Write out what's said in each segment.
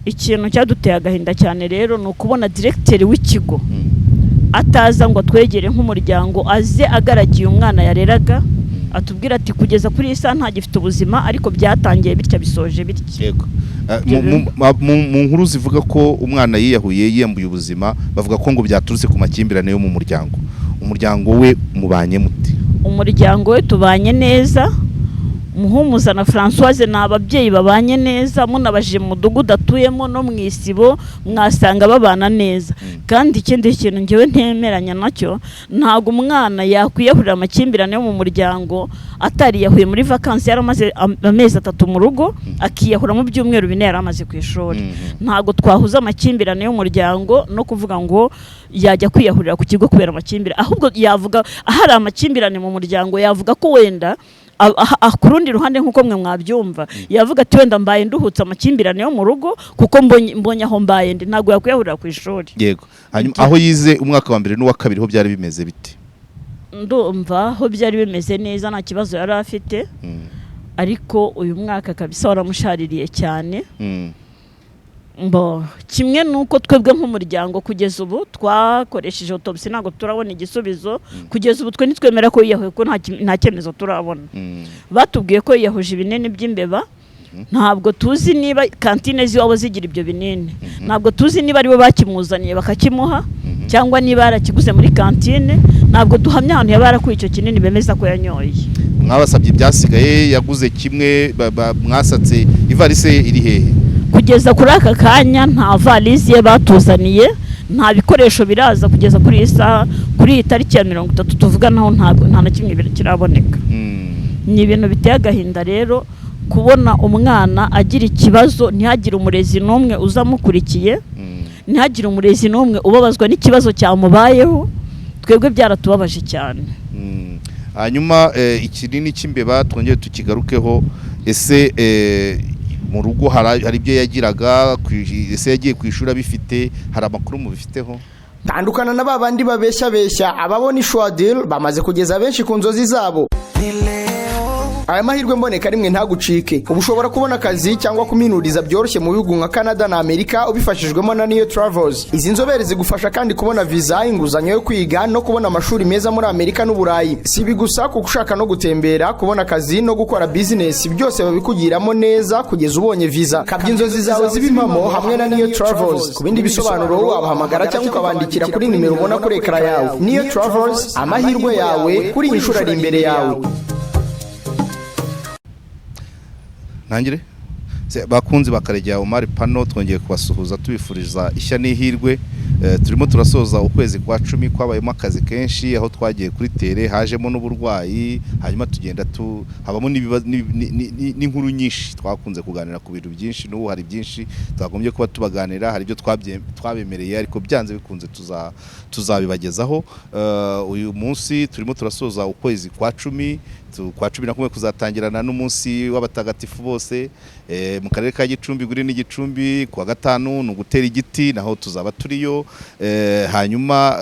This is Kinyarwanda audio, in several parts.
Ikintu cyaduteye agahinda cyane rero ni ukubona diregiteri w'ikigo ataza ngo atwegere nk'umuryango, aze agaragiye umwana yareraga, atubwira ati: "Kugeza kuri iyi saha ntagifite ubuzima, ariko byatangiye bitya, bisoje bitya." Yego. Mu nkuru zivuga ko umwana yiyahuye, yiyambuye ubuzima, bavuga ko ngo byaturutse ku makimbirane yo mu muryango. Umuryango we mubanye mute? Umuryango we tubanye neza. Muhumuza na Francoise ni ababyeyi babanye neza. Munabajije mu mudugudu atuyemo no mu isibo, mwasanga babana neza. Kandi ikindi kintu ngewe ntemeranya nacyo, ntabwo umwana yakwiyahurira amakimbirane yo mu muryango atariyahuye muri vakansi, yaramaze amezi 3 mu rugo, akiyahura mu byumweru 4 yari amaze ku ishuri. Ntabwo twahuza amakimbirane y'umuryango no kuvuga ngo yajya kwiyahurira ku kigo kubera amakimbirane. Ahubwo yavuga ahari amakimbirane mu muryango, yavuga ko wenda ku rundi ruhande, nk'uko mwe mwabyumva, yavuga ati: "Wenda mbaye nduhutse amakimbirane yo mu rugo kuko mbonye aho mbaye ndi." Ntabwo yakwiyahurira ku ishuri. Yego. Hanyuma aho yize umwaka wa mbere n'uwa kabiri ho byari bimeze bite? Ndumva aho byari bimeze neza, nta kibazo yari afite. Ariko uyu mwaka kabisa waramushaririye cyane. Mbo kimwe nuko twebwe nk'umuryango kugeza ubu twakoresheje autopsy, ntabwo turabona igisubizo. Kugeza ubu twe ntitwemera ko yiyahuye kuko nta cyemezo turabona. Batubwiye ko yiyahuje ibinini by'imbeba. Ntabwo tuzi niba kantine z'iwabo zigira ibyo binini, ntabwo tuzi niba aribo bakimuzaniye bakakimuha cyangwa niba yarakiguze muri kantine. Ntabwo duhamya ahantu yaba yarakuye icyo kinini bemeza ko yanyoye. Mwabasabye ibyasigaye, yaguze kimwe, mwasatse ivarisi ye iri hehe? Kugeza kuri aka kanya nta valise ye batuzaniye, nta bikoresho biraza. Kugeza kuri iyi saha, kuri iyi tariki ya 30 tuvuganaho, ntabwo nta na kimwe kiraboneka. Ni ibintu biteye agahinda rero kubona umwana agira ikibazo, ntihagire umurezi n'umwe uza amukurikiye, ntihagire umurezi n'umwe ubabazwa n'ikibazo cyamubayeho. Twebwe byaratubabaje cyane. Hanyuma ikinini cy'imbeba twongere tukigarukeho. Ese mu rugo hari ibyo yagiraga? Ese yagiye ku ishuri abifite? Hari amakuru mubifiteho? Tandukana na ba bandi babeshya ababona ishwadil bamaze kugeza benshi ku nzozi zabo. Aya mahirwe mboneka rimwe ntagucike. Ubu ushobora kubona akazi cyangwa kuminuriza byoroshye mu bihugu nka Canada na Amerika ubifashijwemo na Niyo Travels. Izi nzobere zigufasha kandi kubona viza, inguzanyo yo kwiga no kubona amashuri meza muri Amerika n'Uburayi. Si ibi gusa, kuko ushaka no gutembera, kubona akazi no gukora bizinesi, byose babikugiramo neza kugeza ubonye viza. Kabya inzozi zawe ziba impamo hamwe na Niyo Travels. Ku bindi bisobanuro wabahamagara cyangwa ukabandikira kuri nimero ubona kuri ekara yawe. Niyo Travels, amahirwe yawe kuri iyi nshuro ari imbere yawe. Ntangire. Bakunzi ba Karegeya Omar Pano, twongeye kubasuhuza tubifuriza ishya n'ihirwe. Turimo turasoza ukwezi kwa 10 kwabayemo akazi kenshi, aho twagiye kuri terrain, hajemo n'uburwayi, hanyuma tugenda tu habamo n'inkuru nyinshi. Twakunze kuganira ku bintu byinshi, n'ubu hari byinshi twagombye kuba tubaganira, hari ibyo twabemereye, ariko byanze bikunze tuzabibagezaho. Uyu munsi turimo turasoza ukwezi kwa 10, kwa 11 kuzatangirana n'umunsi w'abatagatifu bose. Mu karere ka Gicumbi, guri n'Igicumbi, kuwa gatanu ni ugutera igiti, naho tuzaba turiyo. Hanyuma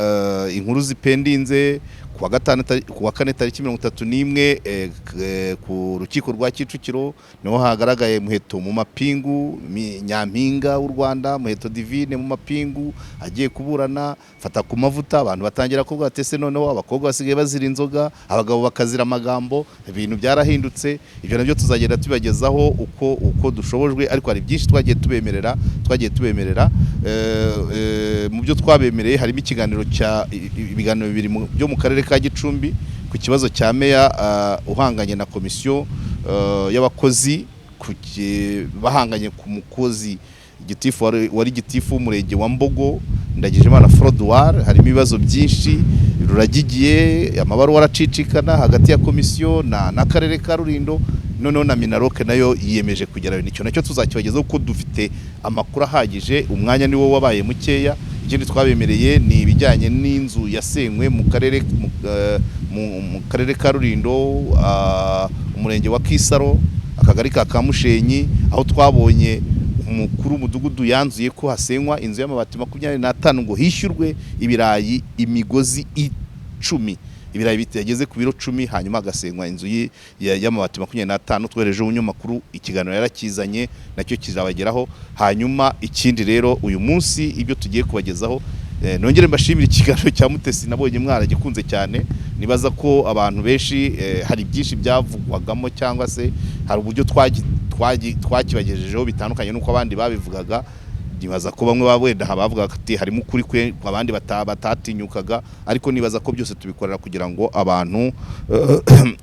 inkuru zipendinze kuwa gatanu, kuwa kane tariki 31, ku rukiko rwa Kicukiro niho hagaragaye Muheto mu mapingu, nyampinga w'u Rwanda Muheto Divine mu mapingu agiye kuburana. Fata ku mavuta, abantu batangira kuvuga ati: "Ese noneho abakobwa basigaye bazira inzoga, abagabo bakazira amagambo? Ibintu byarahindutse." Ibyo nabyo tuzagenda tubibagezaho uko dushobojwe, ariko hari byinshi twagiye tubemerera. Mu byo twabemereye harimo ikiganiro cya ibiganiro bibiri byo mu karere ka Gicumbi ku kibazo cya meya uhanganye na komisiyo y'abakozi, bahanganye ku mukozi gitifu wari gitifu w'umurenge wa Mbogo, Ndagijimana Frodoir. Harimo ibibazo byinshi ruragigiye, amabaruwa aracicikana hagati ya komisiyo na n'akarere ka Rulindo. Noneho na Minaloc nayo yiyemeje kugera, nicyo nacyo tuzakibagezaho kuko dufite amakuru ahagije, umwanya niwo wabaye mukeya. Ikindi twabemereye ni ibijyanye n'inzu yasenywe mu karere ka Rulindo, umurenge wa Kisaro, akagari ka Kamushenyi, aho twabonye umukuru w'umudugudu yanzuye ko hasenywa inzu y'amabati 25 ngo hishyurwe ibirayi imigozi 10. Ibirayi bitageze ku biro 10, hanyuma hagasenywa inzu y'amabati 25. Twohereje umunyamakuru, ikiganiro yarakizanye, nacyo kizabageraho. Hanyuma ikindi rero, uyu munsi ibyo tugiye kubagezaho, nongere mbashimire ikiganiro cya Mutesi, nabonye mwaragikunze cyane. Nibaza ko abantu benshi, hari byinshi byavugwagamo cyangwa se hari uburyo twakibagejejeho bitandukanye n'uko abandi babivugaga. Nibaza ko bamwe baba wenda bavugaga ati harimo ukuri kwe, abandi batatinyukaga, ariko nibaza ko byose tubikorera kugira ngo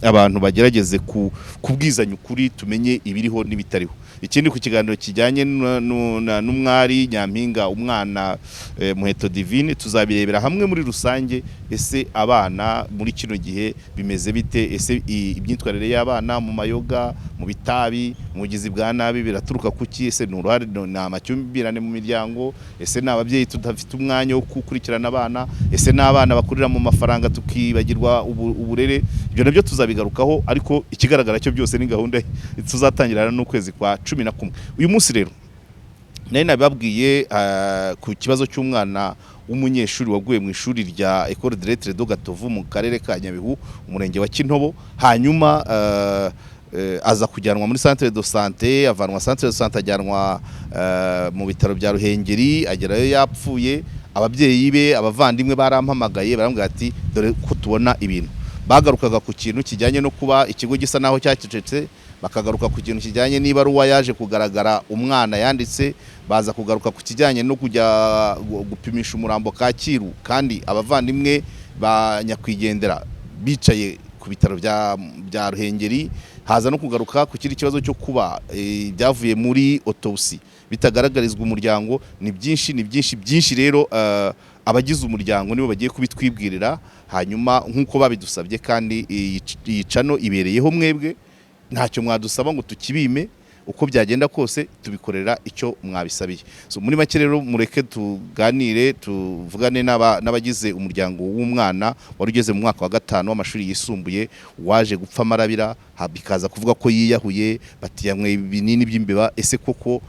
abantu bagerageze kubwizanya ukuri, tumenye ibiriho n'ibitariho. Ikindi, ku kiganiro kijyanye n'umwari nyampinga, umwana Muheto Divine, tuzabirebera hamwe muri rusange. Ese abana muri kino gihe bimeze bite? Ese imyitwarire y'abana mu mayoga, mu bitabi, mu bugizi bwa nabi biraturuka kuki? Ese ni uruhare, ni amakimbirane mu miryango? Ese ni ababyeyi tudafite umwanya wo gukurikirana abana? Ese ni abana bakurira mu mafaranga tukibagirwa uburere? Ibyo nabyo tuzabigarukaho, ariko ikigaragara cyo byose ni gahunda tuzatangirana n'ukwezi kwa 11. Uyu munsi rero nari nabibabwiye, ku kibazo cy'umwana w'umunyeshuri waguye mu ishuri rya Ecole de Lettres de Gatovu mu karere ka Nyabihu, umurenge wa Kintobo, hanyuma aza kujyanwa muri centre de santé, avanwa centre de santé ajyanwa mu bitaro bya Ruhengeri, agerayo yapfuye. Ababyeyi be, abavandimwe barampamagaye, barambwira ati dore ko tubona ibintu. Bagarukaga ku kintu kijyanye no kuba ikigo gisa naho cyacecetse, bakagaruka ku kintu kijyanye n'ibaruwa yaje kugaragara umwana yanditse, baza kugaruka ku kijyanye no kujya gupimisha umurambo Kacyiru kandi abavandimwe ba nyakwigendera bicaye ku bitaro bya Ruhengeri, haza no kugaruka ku kindi kibazo cyo kuba ibyavuye muri autopsy bitagaragarizwa umuryango. Ni byinshi, ni byinshi byinshi. Rero abagize umuryango nibo bagiye kubitwibwirira, hanyuma nk'uko babidusabye, kandi iyi channel ibereyeho mwebwe, ntacyo mwadusaba ngo tukibime. Uko byagenda kose tubikorera icyo mwabisabiye. So muri make rero, mureke tuganire, tuvugane n'abagize umuryango w'umwana wari ugeze mu mwaka wa gatanu w'amashuri yisumbuye, waje gupfa amarabira, bikaza kuvuga ko yiyahuye, bati yanyweye ibinini by'imbeba. Ese koko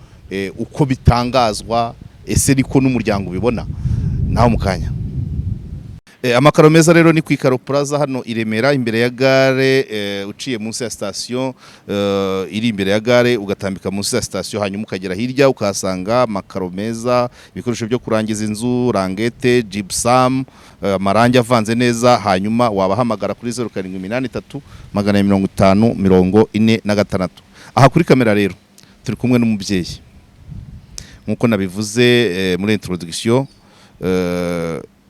uko bitangazwa, ese niko n'umuryango ubibona? Naho mu kanya. Amakaro meza rero ni ku Ikaro Plaza hano i Remera, imbere ya gare, uciye munsi ya station iri imbere ya gare, ugatambika munsi ya station, hanyuma ukagera hirya ukahasanga amakaro meza, ibikoresho byo kurangiza inzu, rangete, gypsum, amarangi avanze neza. Hanyuma wabahamagara kuri 0783 250 46. Aha kuri kamera rero turi kumwe n'umubyeyi, nk'uko nabivuze muri introduction,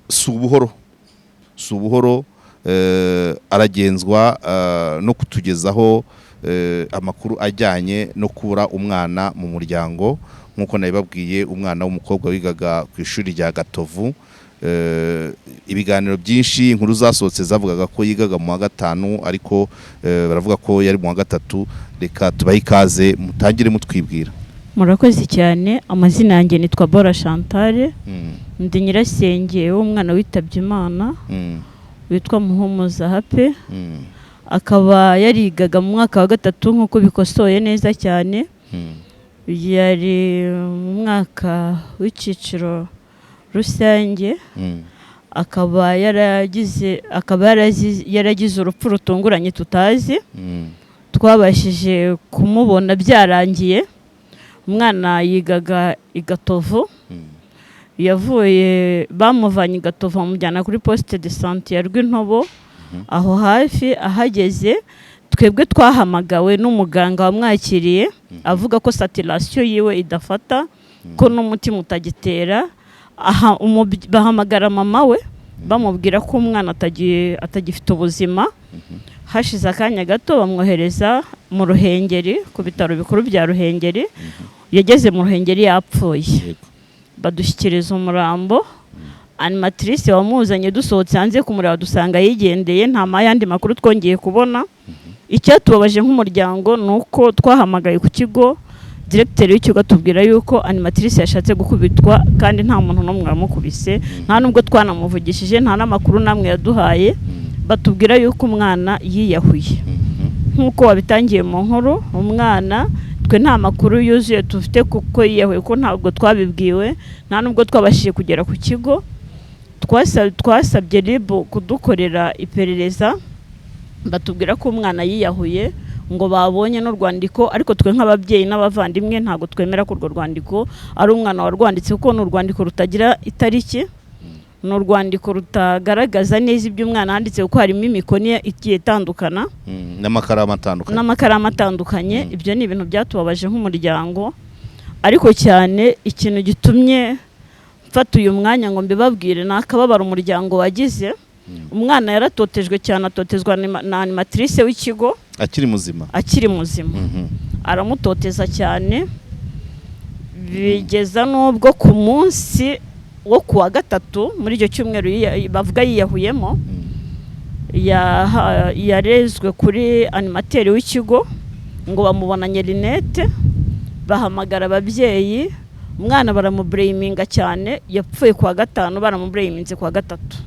si ubuhoro, si ubuhoro, aragenzwa no kutugezaho amakuru ajyanye no kubura umwana mu muryango. Nk'uko nabibabwiye, umwana w'umukobwa wigaga ku ishuri rya Gatovu. Ibiganiro byinshi, inkuru zasohotse zavugaga ko yigaga mu wa gatanu, ariko baravuga ko yari mu wa gatatu. Reka tubahe ikaze, mutangire mutwibwira. Murakoze cyane. Amazina yanjye nitwa Bora Chantal, ndi nyirasenge w'umwana witabye Imana witwa Muhumuza Hape, akaba yarigaga mu mwaka wa gatatu nk'uko bikosoye neza cyane. Yari mu mwaka w'icyiciro rusange, akaba yaragize urupfu rutunguranye tutazi. Twabashije kumubona byarangiye. Umwana yigaga i Gatovu. Yavuye, bamuvanye i Gatovu bamujyana kuri poste de santé ya Rwintobo aho hafi. Ahageze, twebwe twahamagawe n'umuganga wamwakiriye avuga ko saturation yiwe idafata, ko n'umutima utagitera. Aha bahamagara mama we, bamubwira ko umwana atagifite ubuzima. Hashize akanya gato bamwohereza mu Ruhengeri, ku bitaro bikuru bya Ruhengeri. Yageze mu Ruhengeri yapfuye. Badushyikiriza umurambo. Animatrice wamuzanye, dusohotse hanze kumureba dusanga yigendeye, nta yandi makuru twongeye kubona. Icyatubabaje nk'umuryango ni uko twahamagaye ku kigo, diregiteri w'ikigo atubwira yuko animatrice yashatse gukubitwa kandi nta muntu n'umwe wamukubise, nta nubwo twanamuvugishije, nta n'amakuru n'amwe yaduhaye. Batubwira yuko umwana yiyahuye. Nk'uko wabitangiye mu nkuru, umwana twe nta makuru yuzuye dufite kuko yiyahuye, kuko ntabwo twabibwiwe, nta nubwo twabashije kugera ku kigo. Twasabye RIB kudukorera iperereza, batubwira ko umwana yiyahuye, ngo babonye n'urwandiko, ariko twe nk'ababyeyi n'abavandimwe ntabwo twemera ko urwo rwandiko ari umwana warwanditse, kuko ni urwandiko rutagira itariki, ni urwandiko rutagaragaza neza ibyo umwana yanditse, kuko harimo imikono igiye itandukana N'amakaramu atandukanye. N'amakaramu atandukanye. Ibyo ni ibintu byatubabaje nk'umuryango, ariko cyane ikintu gitumye mfata uyu mwanya ngo mbibabwire ni akababaro umuryango wagize. Umwana yaratotejwe cyane, atotezwa na animatrice w'ikigo. Akiri muzima? Akiri muzima. Aramutoteza cyane, bigeza n'ubwo ku munsi wo ku wa gatatu muri icyo cyumweru bavuga yiyahuyemo, yarezwe kuri animateur w'ikigo ngo bamubonanye lunettes, bahamagara ababyeyi, umwana baramubureyiminga cyane. Yapfuye ku wa gatanu, baramubureyiminze ku wa gatatu.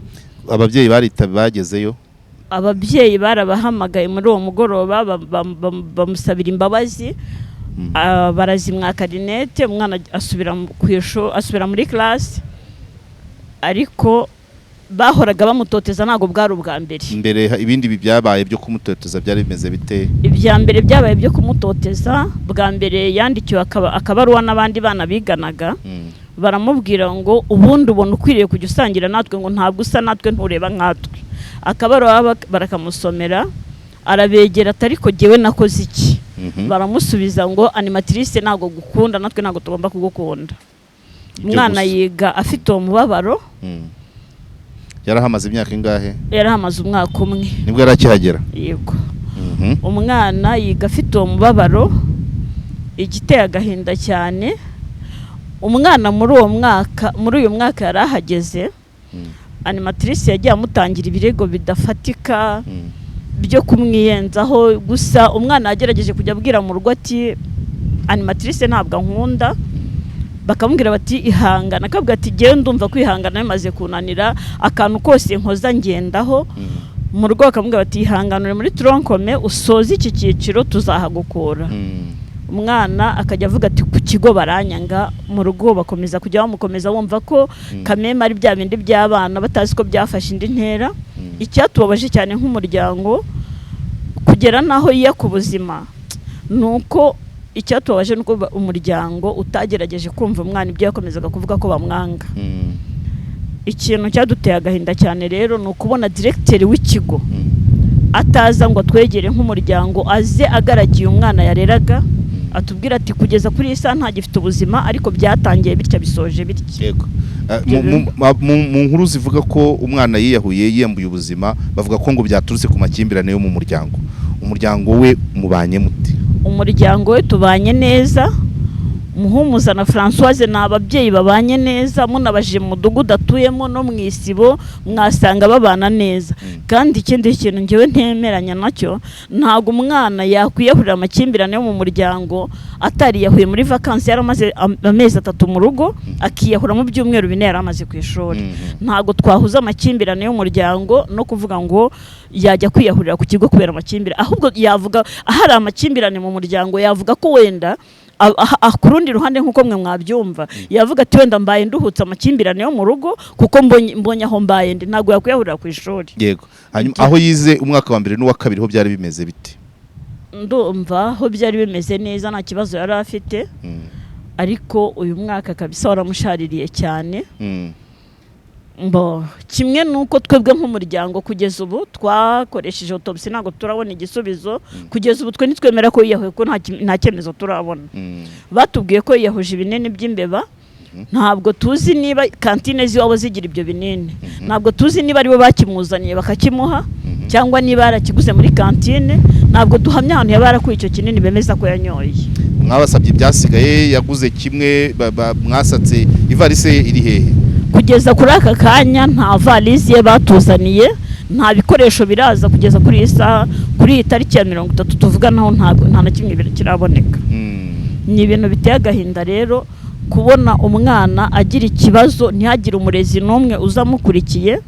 Ababyeyi bagezeyo? Ababyeyi barabahamagaye muri uwo mugoroba, bamusabira imbabazi. Barazimwaka lunettes, umwana asubira ku ishuri, asubira muri classe, ariko bahoraga bamutoteza, ntabwo bwari ubwa mbere. Mbere ibindi byabaye byo kumutoteza byari bimeze bite? Ibya mbere byabaye byo kumutoteza, bwa mbere yandikiwe akabaruwa n'abandi bana biganaga, baramubwira ngo ubundi ubona ukwiriye kujya usangira natwe, ngo ntabwo usa natwe, ntureba nkatwe. Akabaruwa barakamusomera, arabegera ati: "Ariko jyewe nakoze iki?" Baramusubiza ngo animatrice ntabwo gukunda, natwe ntabwo tugomba kugukunda. Ibyo Umwana gusa. yiga afite uwo mubabaro. Yarahamaze imyaka ingahe? Yarahamaze umwaka umwe. Nibwo yari akihagera? Yego. Umwana yiga afite uwo mubabaro. Igiteye agahinda cyane, umwana muri uwo mwaka, muri uyu mwaka yari ahageze, animatrice yagiye amutangira ibirego bidafatika byo kumwiyenzaho. Gusa umwana yagerageje kujya abwira mu rugo ati: "Animatrice ntabwo ankunda." Bakamubwira bati: "Ihangana." Akabwira ati: "Ngewe ndumva kwihangana bimaze kunanira, akantu kose nkoza ngendaho." Mu rugo bakamubwira bati: "Ihangane, uri muri tronc commun, usoze iki cyiciro tuzahagukura." Umwana akajya avuga ati: "Ku kigo baranyanga." Mu rugo bakomeza kujya bamukomeza, bumva ko kameme ari bya bindi by'abana, batazi ko byafashe indi ntera. Icyatubabaje cyane nk'umuryango kugera n'aho yiya ku buzima, ni uko icyatubabaje ni uko umuryango utagerageje kumva umwana ibyo yakomezaga kuvuga ko bamwanga. Ikintu cyaduteye agahinda cyane rero ni ukubona diregiteri w'ikigo ataza ngo atwegere nk'umuryango, aze agaragiye umwana yareraga, atubwira ati: "Kugeza kuri iyi saha ntagifite ubuzima, ariko byatangiye bitya, bisoje bitya." Yego. Mu nkuru zivuga ko umwana yiyahuye, yiyambuye ubuzima, bavuga ko ngo byaturutse ku makimbirane yo mu muryango. Umuryango we mubanye mute? Umuryango we tubanye neza. Muhumuza na Francoise ni ababyeyi babanye neza, munabajije mu mudugudu atuyemo no mu isibo mwasanga babana neza. Kandi ikindi kintu ngewe ntemeranya nacyo, ntabwo umwana yakwiyahurira amakimbirane yo mu muryango atariyahuye muri vakansi, yaramaze amezi 3 mu rugo, akiyahura mu byumweru 4 yari amaze ku ishuri. Ntabwo twahuza amakimbirane y'umuryango no kuvuga ngo yajya kwiyahurira ku kigo kubera amakimbirane. Ahubwo yavuga ahari amakimbirane mu muryango, yavuga ko wenda ku rundi ruhande, nk'uko mwe mwabyumva, yavuga ati: "Wenda mbaye nduhutse amakimbirane yo mu rugo kuko mbonye aho mbaye ndi." Ntabwo yakwiyahurira ku ishuri. Yego. Hanyuma aho yize umwaka wa mbere n'uwa kabiri ho byari bimeze bite? Ndumva aho byari bimeze neza, nta kibazo yari afite. Ariko uyu mwaka kabisa waramushaririye cyane. Mbo kimwe nuko twebwe nk'umuryango kugeza ubu twakoresheje autopsy, ntabwo turabona igisubizo. Kugeza ubu twe ntitwemera ko yiyahuye kuko nta cyemezo turabona. Batubwiye ko yiyahuje ibinini by'imbeba. Ntabwo tuzi niba kantine z'iwabo zigira ibyo binini, ntabwo tuzi niba aribo bakimuzaniye bakakimuha cyangwa niba yarakiguze muri kantine. Ntabwo duhamya ahantu yaba yarakuye icyo kinini bemeza ko yanyoye. Mwabasabye ibyasigaye? Yaguze kimwe, mwasatse ivarisi ye iri hehe? Kugeza kuri aka kanya nta valise ye batuzaniye, nta bikoresho biraza. Kugeza kuri iyi saha, kuri iyi tariki ya 30 tuvuganaho, ntabwo nta na kimwe kiraboneka. Ni ibintu biteye agahinda rero kubona umwana agira ikibazo ntihagire umurezi n'umwe uza amukurikiye,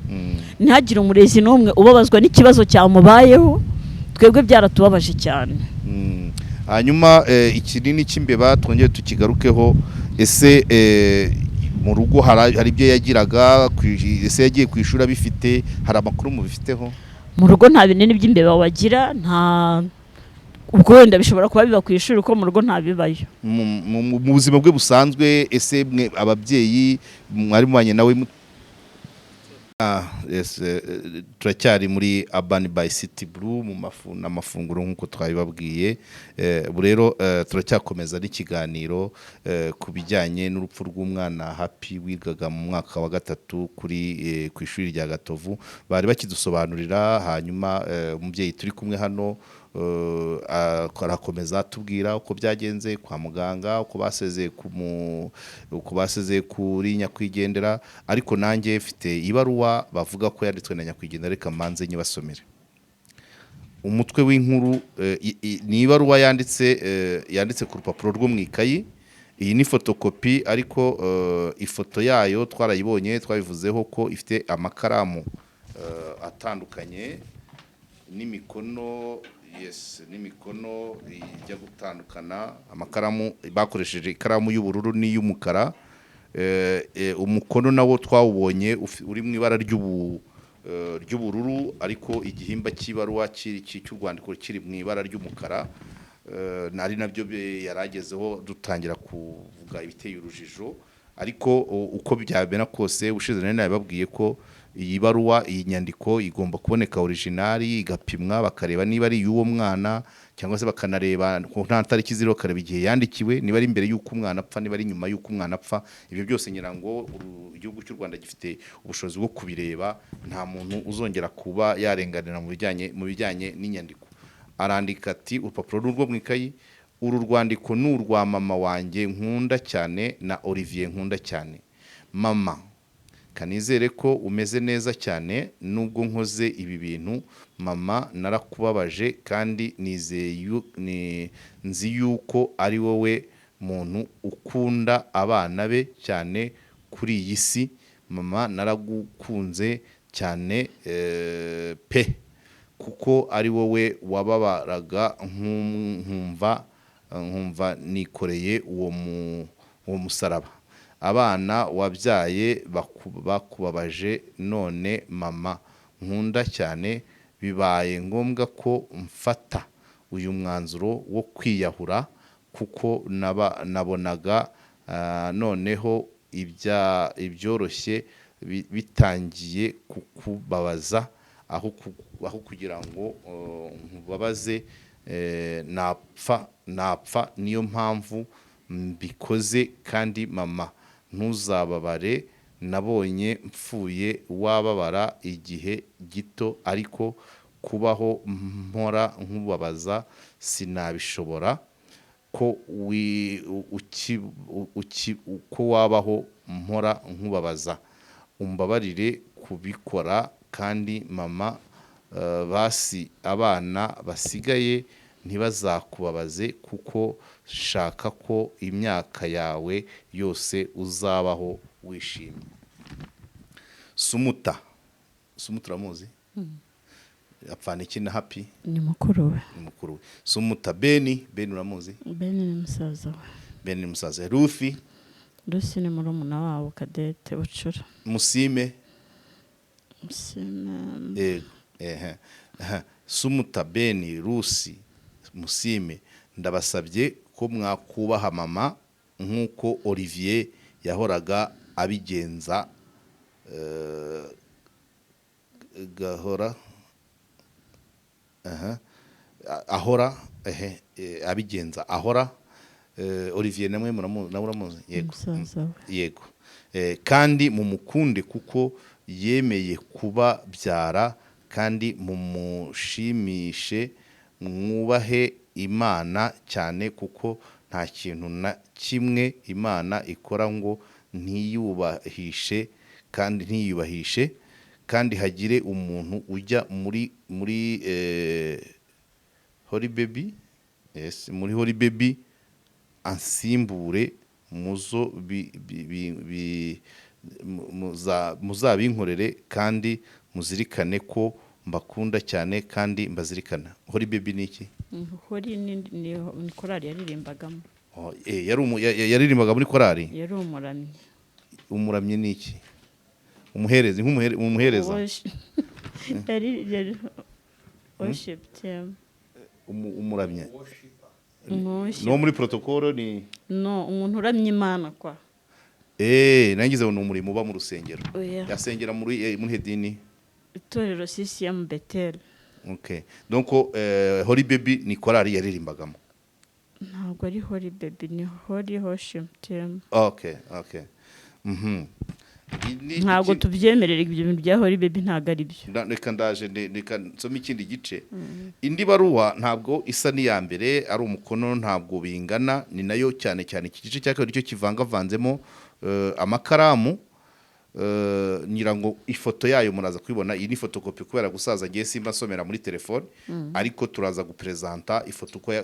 ntihagire umurezi n'umwe ubabazwa n'ikibazo cyamubayeho. Twebwe byaratubabaje cyane. Hanyuma ikinini cy'imbeba twongere tukigarukeho. Ese Mu rugo hari ibyo yagiraga, ese yagiye ku ishuri abifite? Hari amakuru mubifiteho? Mu rugo nta binini by'imbeba wagira, nta. Ubwo wenda bishobora kuba biba ku ishuri, kuko mu rugo nta bibayo. Mu buzima bwe busanzwe, ese mwe ababyeyi mwari mubanye nawe? Yes, turacyari muri Urban by City Blue mu mafu n'amafunguro nk'uko twabibabwiye. Ubu rero turacyakomeza n'ikiganiro ku bijyanye n'urupfu rw'umwana Happy wigaga mu mwaka wa gatatu kuri ku ishuri rya Gatovu. Bari bakidusobanurira, hanyuma umubyeyi turi kumwe hano arakomeza atubwira uko byagenze kwa muganga, uko basezeye kuri nyakwigendera. Ariko nanjye mfite ibaruwa bavuga ko yanditswe na nyakwigendera, reka mbanze nyibasomere. Umutwe w'inkuru ni ibaruwa yanditse ku rupapuro rwo mu ikayi. Iyi ni fotokopi, ariko ifoto yayo twarayibonye, twabivuzeho ko ifite amakaramu atandukanye n'imikono, yes, n'imikono ijya gutandukana. Amakaramu bakoresheje ikaramu y'ubururu n'iy'umukara. Umukono nawo twawubonye uri mu ibara ry'ubururu, ariko igihimba cy'ibaruwa cy'urwandiko kiri mu ibara ry'umukara. Ari nabyo yaragezeho dutangira kuvuga ibiteye urujijo. Ariko uko byamera kose, ubushize nari nabibabwiye ko iyi baruwa, iyi nyandiko igomba kuboneka original, igapimwa, bakareba niba ari iy'uwo mwana, cyangwa se bakanareba ko nta tariki ziriho, bakareba igihe yandikiwe, niba ari imbere y'uko umwana apfa, niba ari nyuma y'uko umwana apfa. Ibyo byose ngira ngo igihugu cy'u Rwanda gifite ubushobozi bwo kubireba. Nta muntu uzongera kuba yarenganira mu bijyanye n'inyandiko. Arandika ati: "Urupapuro ni urwo mu ikayi. Uru rwandiko ni urwa mama wanjye nkunda cyane na Olivier nkunda cyane. Mama, kanizere ko umeze neza cyane nubwo nkoze ibi bintu. Mama, narakubabaje kandi nizeye nzi yuko ari wowe muntu ukunda abana be cyane kuri iyi si. Mama, naragukunze cyane pe, kuko ari wowe wababaraga nkumva nikoreye uwo musaraba. Abana wabyaye bakubabaje. None mama nkunda cyane, bibaye ngombwa ko mfata uyu mwanzuro wo kwiyahura, kuko nabonaga noneho ibyoroshye bitangiye kukubabaza. Aho kugira ngo nkubabaze, napfa. Niyo mpamvu mbikoze. Kandi mama, ntuzababare. Nabonye mpfuye wababara igihe gito, ariko kubaho mpora nkubabaza sinabishobora. Ko wi- uki, uki, ko wabaho mpora nkubabaza, umbabarire kubikora. Kandi mama, basi abana basigaye ntibazakubabaze, kuko shaka ko imyaka yawe yose uzabaho wishimye. Sumuta, Sumuta uramuzi? Apfana iki na Happy? Ni mukuru we. Ni mukuru we. Sumuta. Beni, Beni uramuzi? Beni ni musaza we. Beni ni musaza we. Rufi? Rusi ni murumuna wabo, Kadete Bucura. Musime? Musime. Yego, ehe. Aha. Sumuta, Beni, Rusi, Musime, ndabasabye ko mwakubaha mama nk'uko Olivier yahoraga abigenza, gahora aha ahora ehe abigenza ahora. Olivier namwe nawe uramuzi? Yego. Musaza we. Yego. Kandi mumukunde kuko yemeye kubabyara, kandi mumushimishe, mwubahe Imana cyane, kuko nta kintu na kimwe Imana ikora ngo ntiyubahishe kandi ntiyubahishe. Kandi hagire umuntu ujya muri Holy Baby, yes, muri Holy Baby ansimbure muzo bi, bi, bi, bi, muzabinkorere, kandi muzirikane ko mbakunda cyane kandi mbazirikana." Holy Baby ni iki? Holy ni korali yaririmbagamo. Oh, yari yaririmbaga muri korali. Yari umuramyi. Umuramyi ni iki? Umuhereza, umuhereza. Yari worship team. Umuramyi Worship. No muri protocole ni No, umuntu uramya Imana kwa. Nangize ngo ni umurimo uba mu rusengero. Oya. Yasengera muri dini? Itorero CCM Bethel. Okay, donc Holy Baby ni korali yaririmbagamo? Ntabwo ari Holy Baby, ni Holy Worship Team. Okay. Ntabwo tubyemerera, ibyo bintu bya Holy Baby ntabwo ari byo. Reka ndaje, reka nsome ikindi gice. Indi baruwa ntabwo isa n'iya mbere, ari umukono ntabwo bingana, ni nayo cyane cyane iki gice cya kabiri cyo kivangavanzemo amakaramu. Ngira ngo ifoto yayo muraza kuyibona. Iyi ni fotokopi kubera gusaza, ngiye simba nsomera muri telefone, ariko turaza guperezanta ifoto uko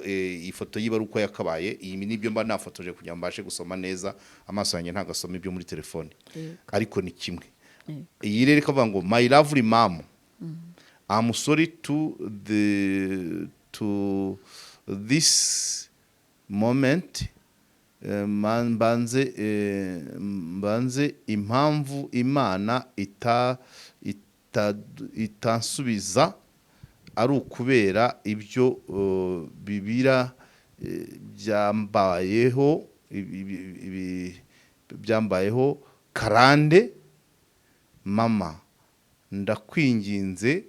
ifoto y'ibaruwa uko yakabaye. Iyi nibyo mba nafotoje kugira ngo mbashe gusoma neza, amaso yanjye ntabwo asoma ibyo muri telefone, ariko ni kimwe. Iyi rero ikavuga ngo: "My lovely mom, I'm sorry to this moment. Mbanze impamvu Imana itansubiza ari ukubera ibyo bibira byambayeho, byambayeho karande. Mama, ndakwinginze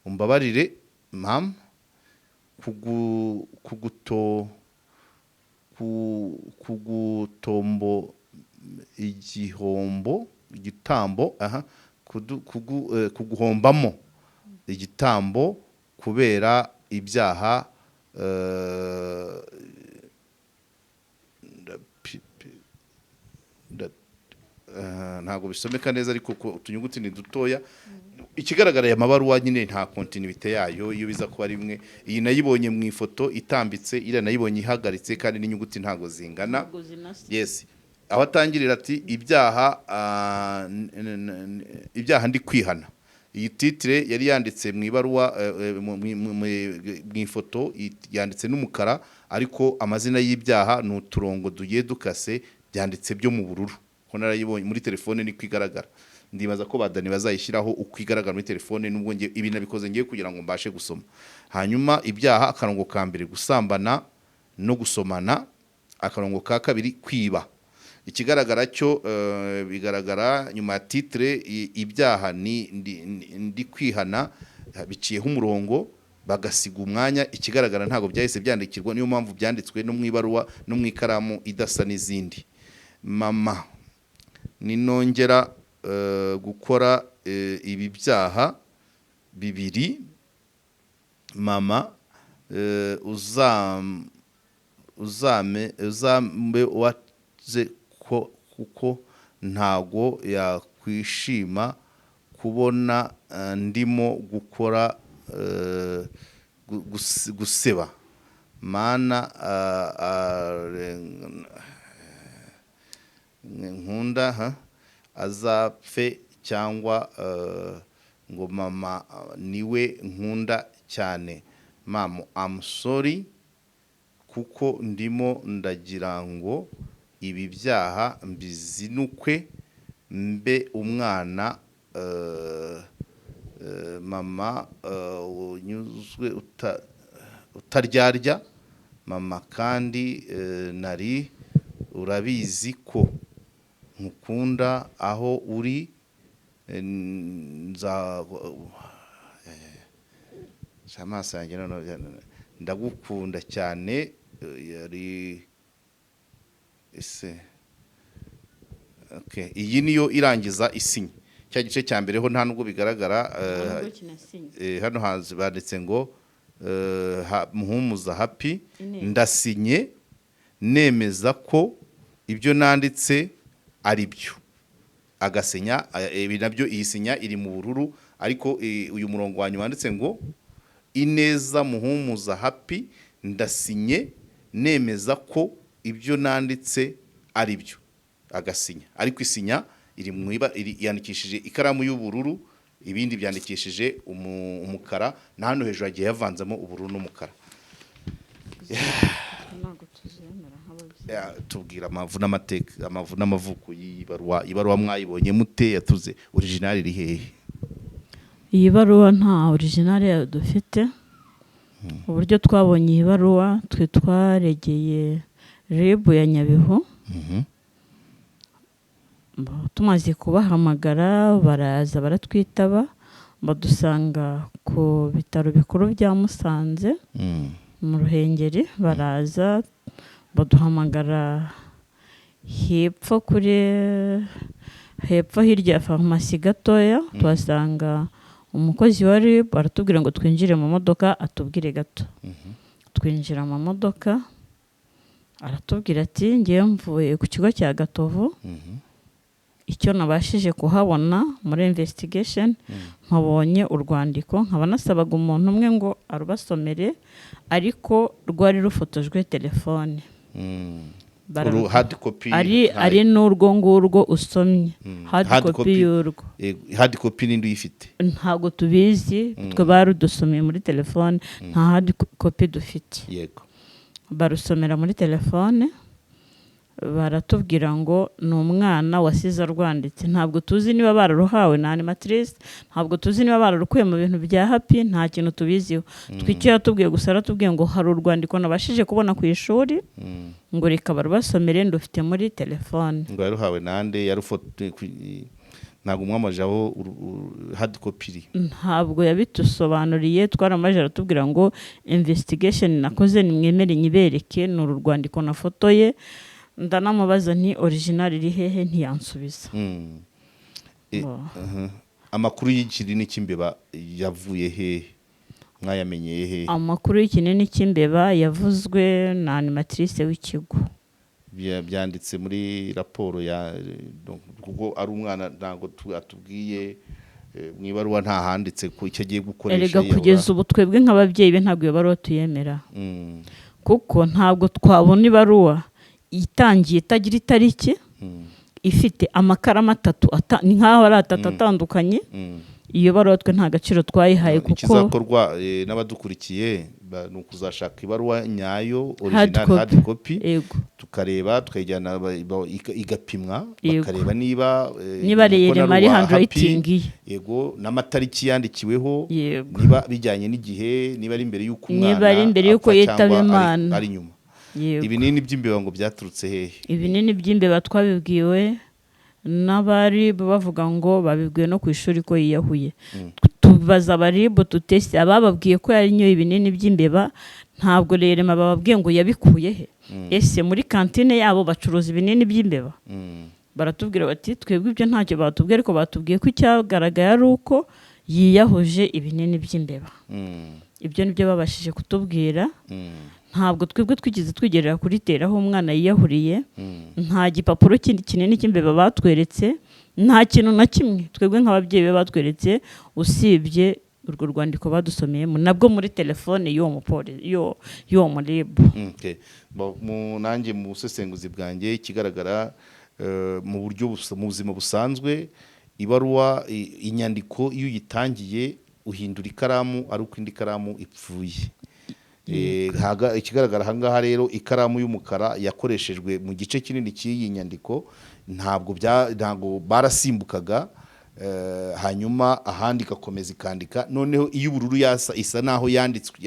umbabarire mama kugu kuguto ku- kugutombo igihombo igitambo, aha, kuguhombamo igitambo kubera ibyaha ntabwo bisomeka neza, ariko ko utunyuguti ni dutoya. Ikigaragara, aya mabaruwa nyine nta continuité yayo. Iyo biza kuba rimwe, iyi nayibonye mu ifoto itambitse, iriya nayibonye ihagaritse, kandi n'inyuguti ntabwo zingana. Ntabwo zinasa. Yes, aho atangirira ati ibyaha ibyaha ndi kwihana. Iyi titre yari yanditse mu ibaruwa, mu ifoto yanditse n'umukara, ariko amazina y'ibyaha ni uturongo tugiye dukase, byanditse byo mu bururu. Ko narayibonye muri telefone niko igaragara, ndibaza ko badani bazayishyiraho uko igaragara muri telefone, nubwo ngiye ibi nabikoze ngiye kugira ngo mbashe gusoma. Hanyuma ibyaha, akarongo ka mbere gusambana no gusomana, akarongo ka kabiri kwiba. Ikigaragara cyo, bigaragara nyuma ya titre ibyaha ni ndi kwihana, biciyeho umurongo bagasiga umwanya. Ikigaragara ntabwo byahise byandikirwa, niyo mpamvu byanditswe no mu ibaruwa no mu ikaramu idasa n'izindi. Mama, ninongera gukora ibi byaha bibiri, mama, uzambe waze ko, kuko ntago yakwishima kubona ndimo gukora guseba mana nkunda ha azapfe cyangwa ngo mama niwe nkunda cyane. Mama, I'm sorry kuko ndimo ndagira ngo ibi byaha mbizinukwe, mbe umwana mama unyuzwe utaryarya mama. Kandi nari urabizi ko nkukunda, aho uri nza amaso yanjye noneho ndagukunda cyane. Yari ese okay, iyi niyo irangiza isinye cya gice cya mbere ho nta nubwo bigaragara. Nubwo kinasinye. Hano hanze banditse ngo Muhumuza Happy. Inteko. Ndasinye nemeza ko ibyo nanditse ari byo. Agasinya ibi nabyo, iyi sinya iri mu bururu, ariko uyu murongo wa nyuma wanditse ngo Ineza Muhumuza Happy, ndasinye nemeza ko ibyo nanditse ari byo. Agasinya, ariko isinya iri mu iba iri yandikishije ikaramu y'ubururu, ibindi byandikishije umukara, na hano hejuru hagiye havanzemo ubururu n'umukara. Ntabwo tuzi. tuyemera nk'ababyeyi. Tubwira amavu n'amateka, amavu n'amavuko y'iyi baruwa. Ibaruwa mwayibonye mute? Yatuze original iri hehe? Iyi baruwa nta original yayo dufite. Uburyo twabonye iyi baruwa, twe twaregeye RIB ya Nyabihu. Tumaze kubahamagara baraza baratwitaba, badusanga ku bitaro bikuru bya Musanze mu Ruhengeri. Baraza baduhamagara hepfo, kuri hepfo hirya ya farumasi gatoya, tuhasanga umukozi wa RIB, aratubwira ngo twinjire mu modoka atubwire gato. Twinjira mu modoka, aratubwira ati: "Ngewe mvuye ku kigo cya Gatovu. Icyo nabashije kuhabona muri investigation, nkabonye urwandiko, nkaba nasabaga umuntu umwe ngo arubasomere, ariko rwari rufotojwe telefone." Uru hard copy? Ari ari n'urwo ngurwo usomye, hard Hard copy copy. y'urwo. Hard copy ninde uyifite? Ntabwo tubizi, twe barudusomeye muri telefone, nta hard copy dufite. Barusomera muri telefone, baratubwira ngo ni umwana wasize arwanditse. Ntabwo tuzi niba bararuhawe na animatrice, ntabwo tuzi niba bararukuye mu bintu bya Happy, nta kintu tubiziho. Twe icyo yatubwiye gusa, aratubwiye ngo hari urwandiko nabashije kubona ku ishuri, ngo reka barubasomere, ndufite muri telefone. Ngo yaruhawe nande? Yarufoto ntabwo mwamaje aho hard copy iri? Ntabwo yabitusobanuriye. Twaramaje, aratubwira ngo investigation nakoze nimwemere nyibereke, ni uru rwandiko nafotoye. Ndanamubaza nti: "Original iri hehe?" Ntiyansubiza. Bo. Amakuru y'ikinini cy'imbeba yavuye hehe? Mwayamenyeye hehe? Amakuru y'ikinini cy'imbeba yavuzwe na animatrice w'ikigo. Byanditse muri raporo ya, kuko ari umwana, ntabwo atubwiye mu ibaruwa nta handitse ko icyo agiye gukoresha Erega yiyahura. kugeza ubu twebwe nk'ababyeyi be ntabwo iyo baruwa tuyemera, kuko ntabwo twabona ibaruwa itangiye itagira itariki, ifite amakaramu atatu, ni nk'aho ari atatu atandukanye. Iyo baruwa twe nta gaciro twayihaye kuko Ikizakorwa n'abadukurikiye ni ukuzashaka ibaruwa nyayo, Hard original, copy. hard copy, Yego. tukareba, tukayijyana igapimwa, bakareba niba Niba umukono reyerema ari ari uwa handwriting Happy, ye. Yego, n'amatariki yandikiweho, niba bijyanye n'igihe, niba ari imbere y'uko umwana Niba ari imbere y'uko apfa yitaba cyangwa Imana. ari nyuma. Yego. Ibinini by'imbeba ngo byaturutse hehe? Ibinini by'imbeba twabibwiwe n'abari bavuga ngo babibwiwe no ku ishuri ko yiyahuye. Tubaza aba RIB tutese abababwiye ko yarinyoye ibinini by'imbeba, ntabwo rerema bababwiye ngo yabikuye he? Ese muri kantine yabo bacuruza ibinini by'imbeba? Baratubwira bati: "Twebwe ibyo ntacyo batubwiye, ariko batubwiye ko icyagaragaye ari uko yiyahuje ibinini by'imbeba." Ibyo nibyo babashije kutubwira. Ntabwo twebwe twigeze twigerera kuri terrain aho umwana yiyahuriye. Nta gipapuro kindi kinini cy'imbeba batweretse, nta kintu na kimwe twebwe nk'ababyeyi be batweretse usibye urwo rwandiko badusomeyemo, nabwo muri telefone y'uwo mupolisi, y'uwo mu RIB. Okay. Nanjye mu busesenguzi bwanjye, ikigaragara mu buryo mu buzima busanzwe, ibaruwa, inyandiko iyo uyitangiye uhindura ikaramu ari uko indi karamu ipfuye. Ikigaragara ahangaha rero, ikaramu y'umukara yakoreshejwe mu gice kinini cy'iyi nyandiko, ntabwo barasimbukaga, hanyuma ahandi igakomeza ikandika. Noneho iy'ubururu yasa isa naho yanditswe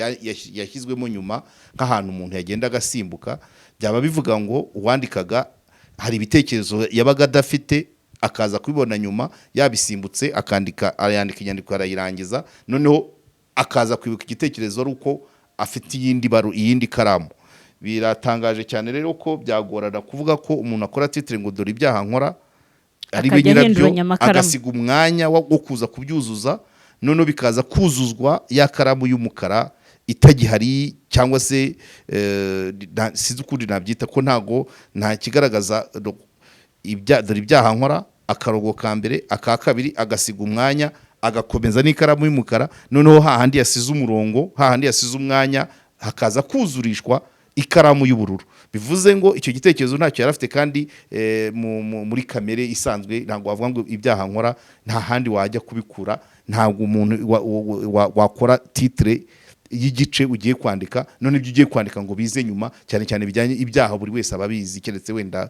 yashyizwemo nyuma, nk'ahantu umuntu yagenda agasimbuka. Byaba bivuga ngo uwandikaga hari ibitekerezo yabaga adafite, akaza kubibona nyuma yabisimbutse, akandika, arayandika, inyandiko arayirangiza, noneho akaza kwibuka igitekerezo ari uko afite iyindi baru, iyindi karamu. Biratangaje cyane rero ko byagorana kuvuga ko umuntu akora titre ngo dore ibyaha nkora, ari we Akajya nyirabyo, ahinduranya amakaramu. agasiga umwanya wo kuza kubyuzuza, noneho bikaza kuzuzwa ya karamu y'umukara itagihari, cyangwa se sinzi ukundi nabyita, ko ntago nta kigaragaza dore ibyaha nkora, akarogo ka mbere, aka kabiri, agasiga umwanya, agakomeza n'ikaramu y'umukara, noneho hahandi yasize umurongo, hahandi yasize umwanya, hakaza kuzurishwa ikaramu y'ubururu. Bivuze ngo icyo gitekerezo ntacyo yari afite. Kandi muri kamere isanzwe ntabwo wavuga ngo ibyaha nkora, nta handi wajya kubikura. Ntabwo umuntu wakora titre. y'igice ugiye kwandika. None ibyo ugiye kwandika ngo bize nyuma, cyane cyane bijyanye ibyaha, buri wese aba abizi, keretse wenda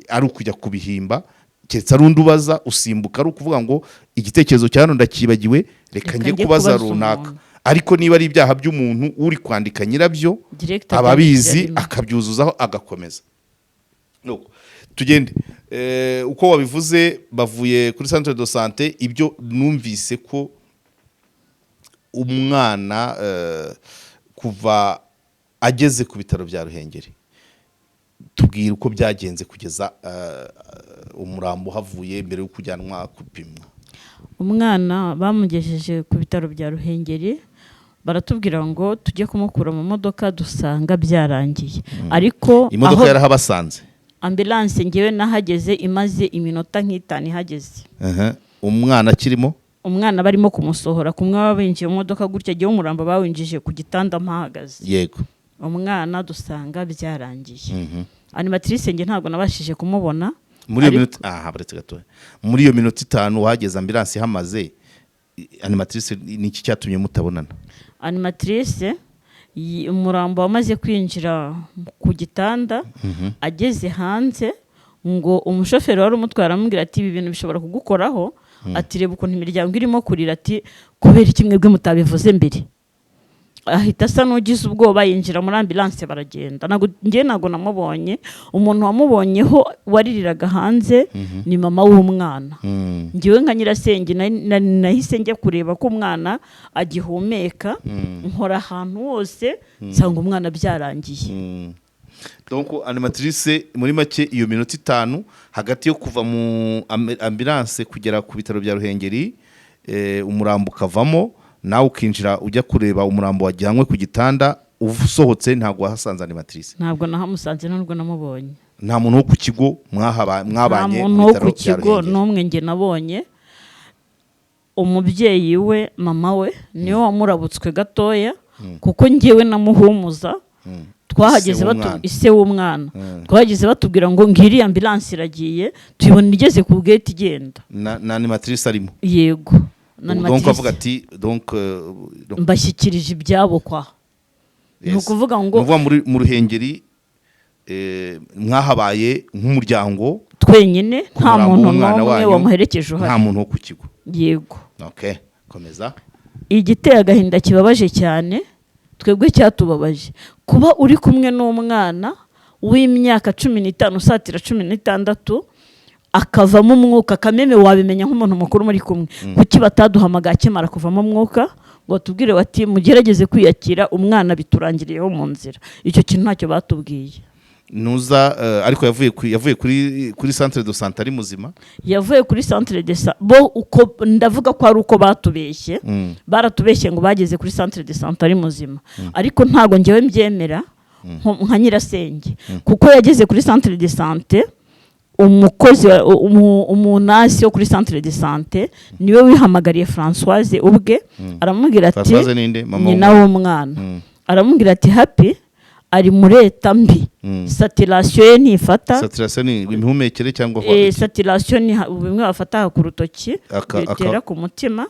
ari ukujya kubihimba, keretse ari undi ubaza usimbuka, ari ukuvuga ngo igitekerezo cya hano ndakibagiwe, reka Reka njye njye kubaza kubaza runaka. umuntu. Ariko niba ari ibyaha by'umuntu, uri kwandika nyirabyo Direct aba abizi, abyandikira rimwe. Akabyuzuzaho agakomeza. Nuko tugende. Uko wabivuze, bavuye kuri centre de santé, ibyo numvise ko umwana kuva ageze ku bitaro bya Ruhengeri, tubwira uko byagenze kugeza umurambo uhavuye mbere yo kujyanwa gupimwa. Umwana bamugejeje ku bitaro bya Ruhengeri, baratubwira ngo tujye kumukura mu modoka, dusanga byarangiye, ariko Imodoka aho yarahabasanze? Ambulance ngewe nahageze imaze iminota nk'itanu ihageze. Aha. Umwana akirimo? Umwana barimo kumusohora, kumwe baba binjiye mu modoka gutya, agiye umurambo bawinjije ku gitanda mpahagaze. Umwana dusanga byarangiye. Animatrice nge ntabwo nabashije kumubona. Muri iyo minota, aha baretse gatoya, muri iyo minota 5 wahageze ambulance ihamaze, animatrice ni iki cyatumye mutabonana? Animatrice umurambo wamaze kwinjira ku gitanda, ageze hanze ngo umushoferi wari umutwaye aramubwira ati: "Ibi bintu bishobora kugukoraho," ati: "Reba ukuntu imiryango irimo kurira," ati: "Kubera iki mwebwe mutabivuze mbere?" Ahita asa n'ugize ubwoba, yinjira muri ambulance baragenda. Ntabwo njye ntabwo namubonye. Umuntu wamubonyeho waririraga hanze ni mama w'umwana. Njyewe nka nyirasenge nahise njya kureba ko umwana agihumeka, nkora ahantu hose nsanga umwana byarangiye. Donc animatrice, muri make, iyo minota 5 hagati yo kuva mu ambulance kugera ku bitaro bya Ruhengeri, umurambo ukavamo, nawe ukinjira ujya kureba umurambo wajyanywe ku gitanda, usohotse ntabwo wahasanze animatrice? Ntabwo nahamusanze, nubwo namubonye. Nta muntu wo ku kigo Nta mwabanye mu muntu wo bitaro ku bya kigo Ruhengeri? n'umwe njye nabonye. Umubyeyi we, mama we, niwe wamurabutswe gatoya, kuko njyewe namuhumuza twahageze Ise w'umwana. Ise w'umwana. Twahageze batubwira ngo ngiriya ambulance iragiye, tuyibona igeze ku gate igenda. Na animatrice arimo? Yego, na Donc animatrice. avuga ati donc Mbashyikirije ibyabo kwa ni ukuvuga ngo Ni ukuvuga muri mu Ruhengeri mwahabaye nk'umuryango twenyine, ku nta murambo muntu w'umwana n'umwe wanyu, wamuherekeje nta uhari. muntu wo ku kigo? Yego. Okay, komeza. Igiteye agahinda kibabaje cyane, twebwe cyatubabaje, kuba uri kumwe n'umwana w'imyaka 15 usatira 16 akavamo umwuka, kameme wabimenya nk'umuntu mukuru muri kumwe. Kuki bataduhamagaye akimara kuvamo umwuka ngo batubwire bati: "Mugerageze kwiyakira, umwana biturangiriyeho mu nzira"? Icyo kintu ntacyo batubwiye. Nuza ariko yavuye kuri centre de santé ari muzima? Yavuye kuri centre de santé, bo uko ndavuga ko ari uko batubeshye. Baratubeshye ngo bageze kuri centre de santé ari muzima, ariko ntabwo ngewe mbyemera nka nyirasenge, kuko yageze kuri centre de santé, umukozi umunasi wo kuri centre de santé niwe wihamagariye Françoise ubwe, aramubwira ati Françoise ninde? Mama Nyina w'umwana. w'umwana. Aramubwira ati: "Happy ari muri état mbi, saturation ye ntifata." Saturation ni imihumekere cyangwa Saturation ni bimwe bafata aha ku rutoki bitera ku mutima.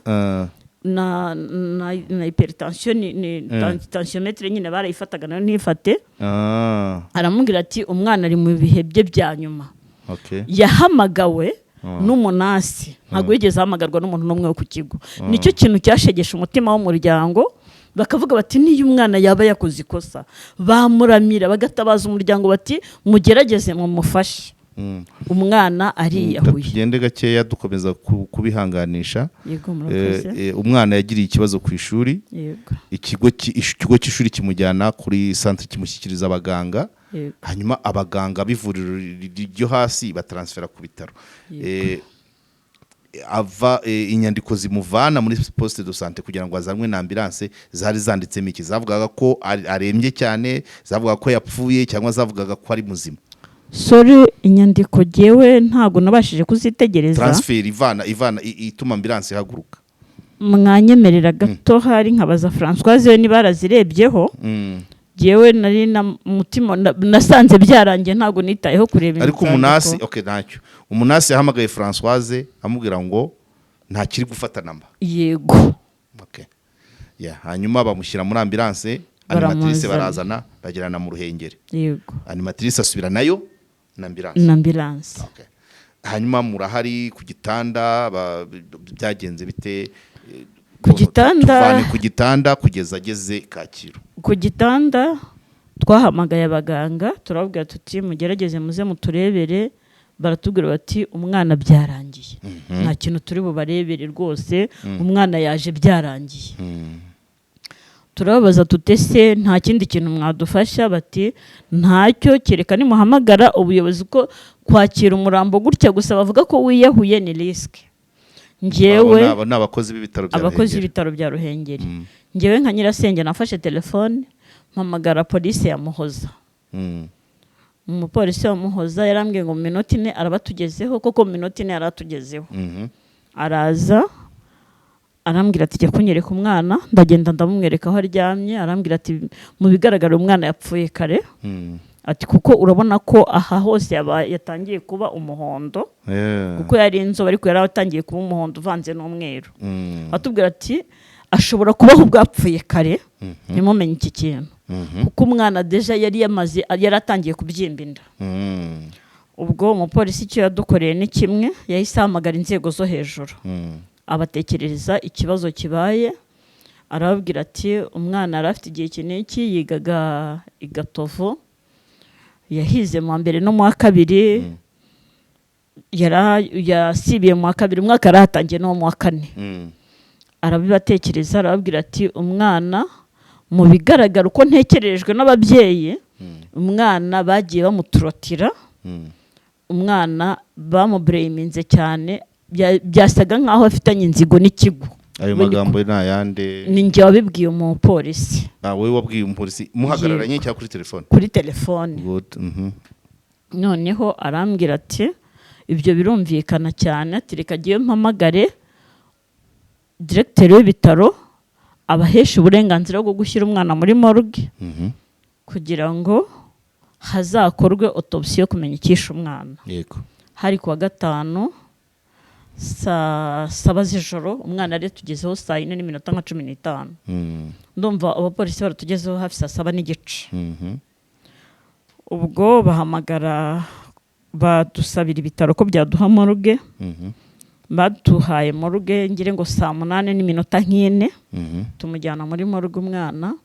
Na hypertension ni tensiomètre nyine barayifataga nayo ntifate. Aramubwira ati: "Umwana ari mu bihe bye bya nyuma." Yahamagawe n'umunasi, ntabwo yigeze ahamagarwa n'umuntu n'umwe wo ku kigo. Nicyo kintu cyashegeshe umutima w'umuryango, bakavuga bati: "Niyo umwana yaba yakoze ikosa, bamuramira bagatabaza umuryango bati: mugerageze mumufashe." Umwana ariyahuye. Tugende gakeya dukomeza kubihanganisha. Yego, murakoze. Umwana yagiriye ikibazo ku ishuri, Yego. ikigo cy'ishuri kimujyana kuri centre, kimushyikiriza abaganga, hanyuma abaganga b'ivuriro ryo hasi bataransfera ku bitaro. Ava inyandiko zimuvana muri poste de santé kugira ngo azanwe na ambulance zari zanditsemo iki? Zavugaga ko arembye cyane, zavugaga ko yapfuye, cyangwa zavugaga ko ari muzima? Sorry, inyandiko jyewe ntabwo nabashije kuzitegereza. Transfer ivana ituma ambulance ihaguruka. Mwanyemerera gato hari nkabaza Françoise we niba yarazirebyeho. Jyewe nari na mutima nasanze byarangiye, ntabwo nitayeho kureba Ariko inzandiko. umunasi, okay, ntacyo. Umunasi yahamagaye Françoise amubwira ngo ntakiri gufata namba? Yego. Okay. Ya, hanyuma bamushyira muri ambulance, animatrice. Baramuzana. Barazana, bagerana mu Ruhengeri. Yego. Animatrice asubira nayo na ambulance. Na ambulance. Okay. Hanyuma murahari ku gitanda, byagenze bite? Ku gitanda- Tuvane ku gitanda kugeza ageze Kacyiru. Ku gitanda twahamagaye abaganga, turababwira tuti: "Mugerageze muze muturebere." Baratubwira bati: "Umwana byarangiye, nta kintu turi bubarebere rwose, umwana yaje byarangiye." Turababaza tuti: "Ese nta kindi kintu mwadufasha?" Bati: "Ntacyo, kereka nimuhamagara ubuyobozi, ko kwakira umurambo gutya gusa bavuga ko wiyahuye ni risque." Njyewe Abo ni abakozi b'ibitaro bya abakozi Ruhengeri. b'ibitaro bya Ruhengeri. Njyewe nka nyirasenge nafashe telefone, mpamagara polisi ya Muhoza. Umupolisi wa Muhoza yarambwiye ngo mu minota 4 arabatugezeho. Koko mu minota 4 yaratugezeho. Araza, arambwira ati: "Jya kunyereka umwana." Ndagenda, ndamumwereka aho aryamye. Arambwira ati: "Mu bigaragara umwana yapfuye kare." Ati: "Kuko urabona ko aha hose yatangiye kuba umuhondo." Kuko yari inzobe, ariko yari atangiye kuba umuhondo uvanze n'umweru. Atubwira ati: "Ashobora kubaho ubwapfuye kare, ntimumenye iki kintu." Kuko umwana déjà yari yamaze, yari atangiye kubyimba inda. Ubwo umupolisi icyo yadukoreye ni kimwe: yahise ahamagara inzego zo hejuru, abatekerereza ikibazo kibaye. Arababwira ati: "Umwana yari afite igihe iki n'iki, yigaga i Gatovu, yahize mu wa mbere no mu wa kabiri, yasibiye mu wa kabiri, umwaka yarahatangiye n'uwo mu wa kane." Arabibatekereza, arababwira ati: "Umwana mu bigaragara, uko ntekererejwe n'ababyeyi, umwana bagiye bamuturotira, umwana bamubureyiminze cyane, byasaga nk'aho afitanye inzigo n'ikigo." Ayo magambo ni ayande? Ni njye wabibwiye umupolisi. Ah, wowe wabwiye umupolisi muhagararanye cyangwa kuri telefone? Kuri telefone. Good. Noneho arambwira ati: "Ibyo birumvikana cyane." Ati: "Reka agiye mpamagare diregiteri w'ibitaro abahesha uburenganzira bwo gushyira umwana muri morgue kugira ngo hazakorwe autopsy yo kumenya icyishe umwana." Hari kuwa gatanu saa 7 z'ijoro, umwana yari tugezeho saa 4 n'iminota nka 15. Ndumva abapolisi baratugezeho hafi saa 7 n'igice. Ubwo bahamagara, badusabira ibitaro ko byaduha morgue. Baduhaye morgue ngire ngo saa 8 n'iminota nk'ine. Tumujyana muri morgue umwana,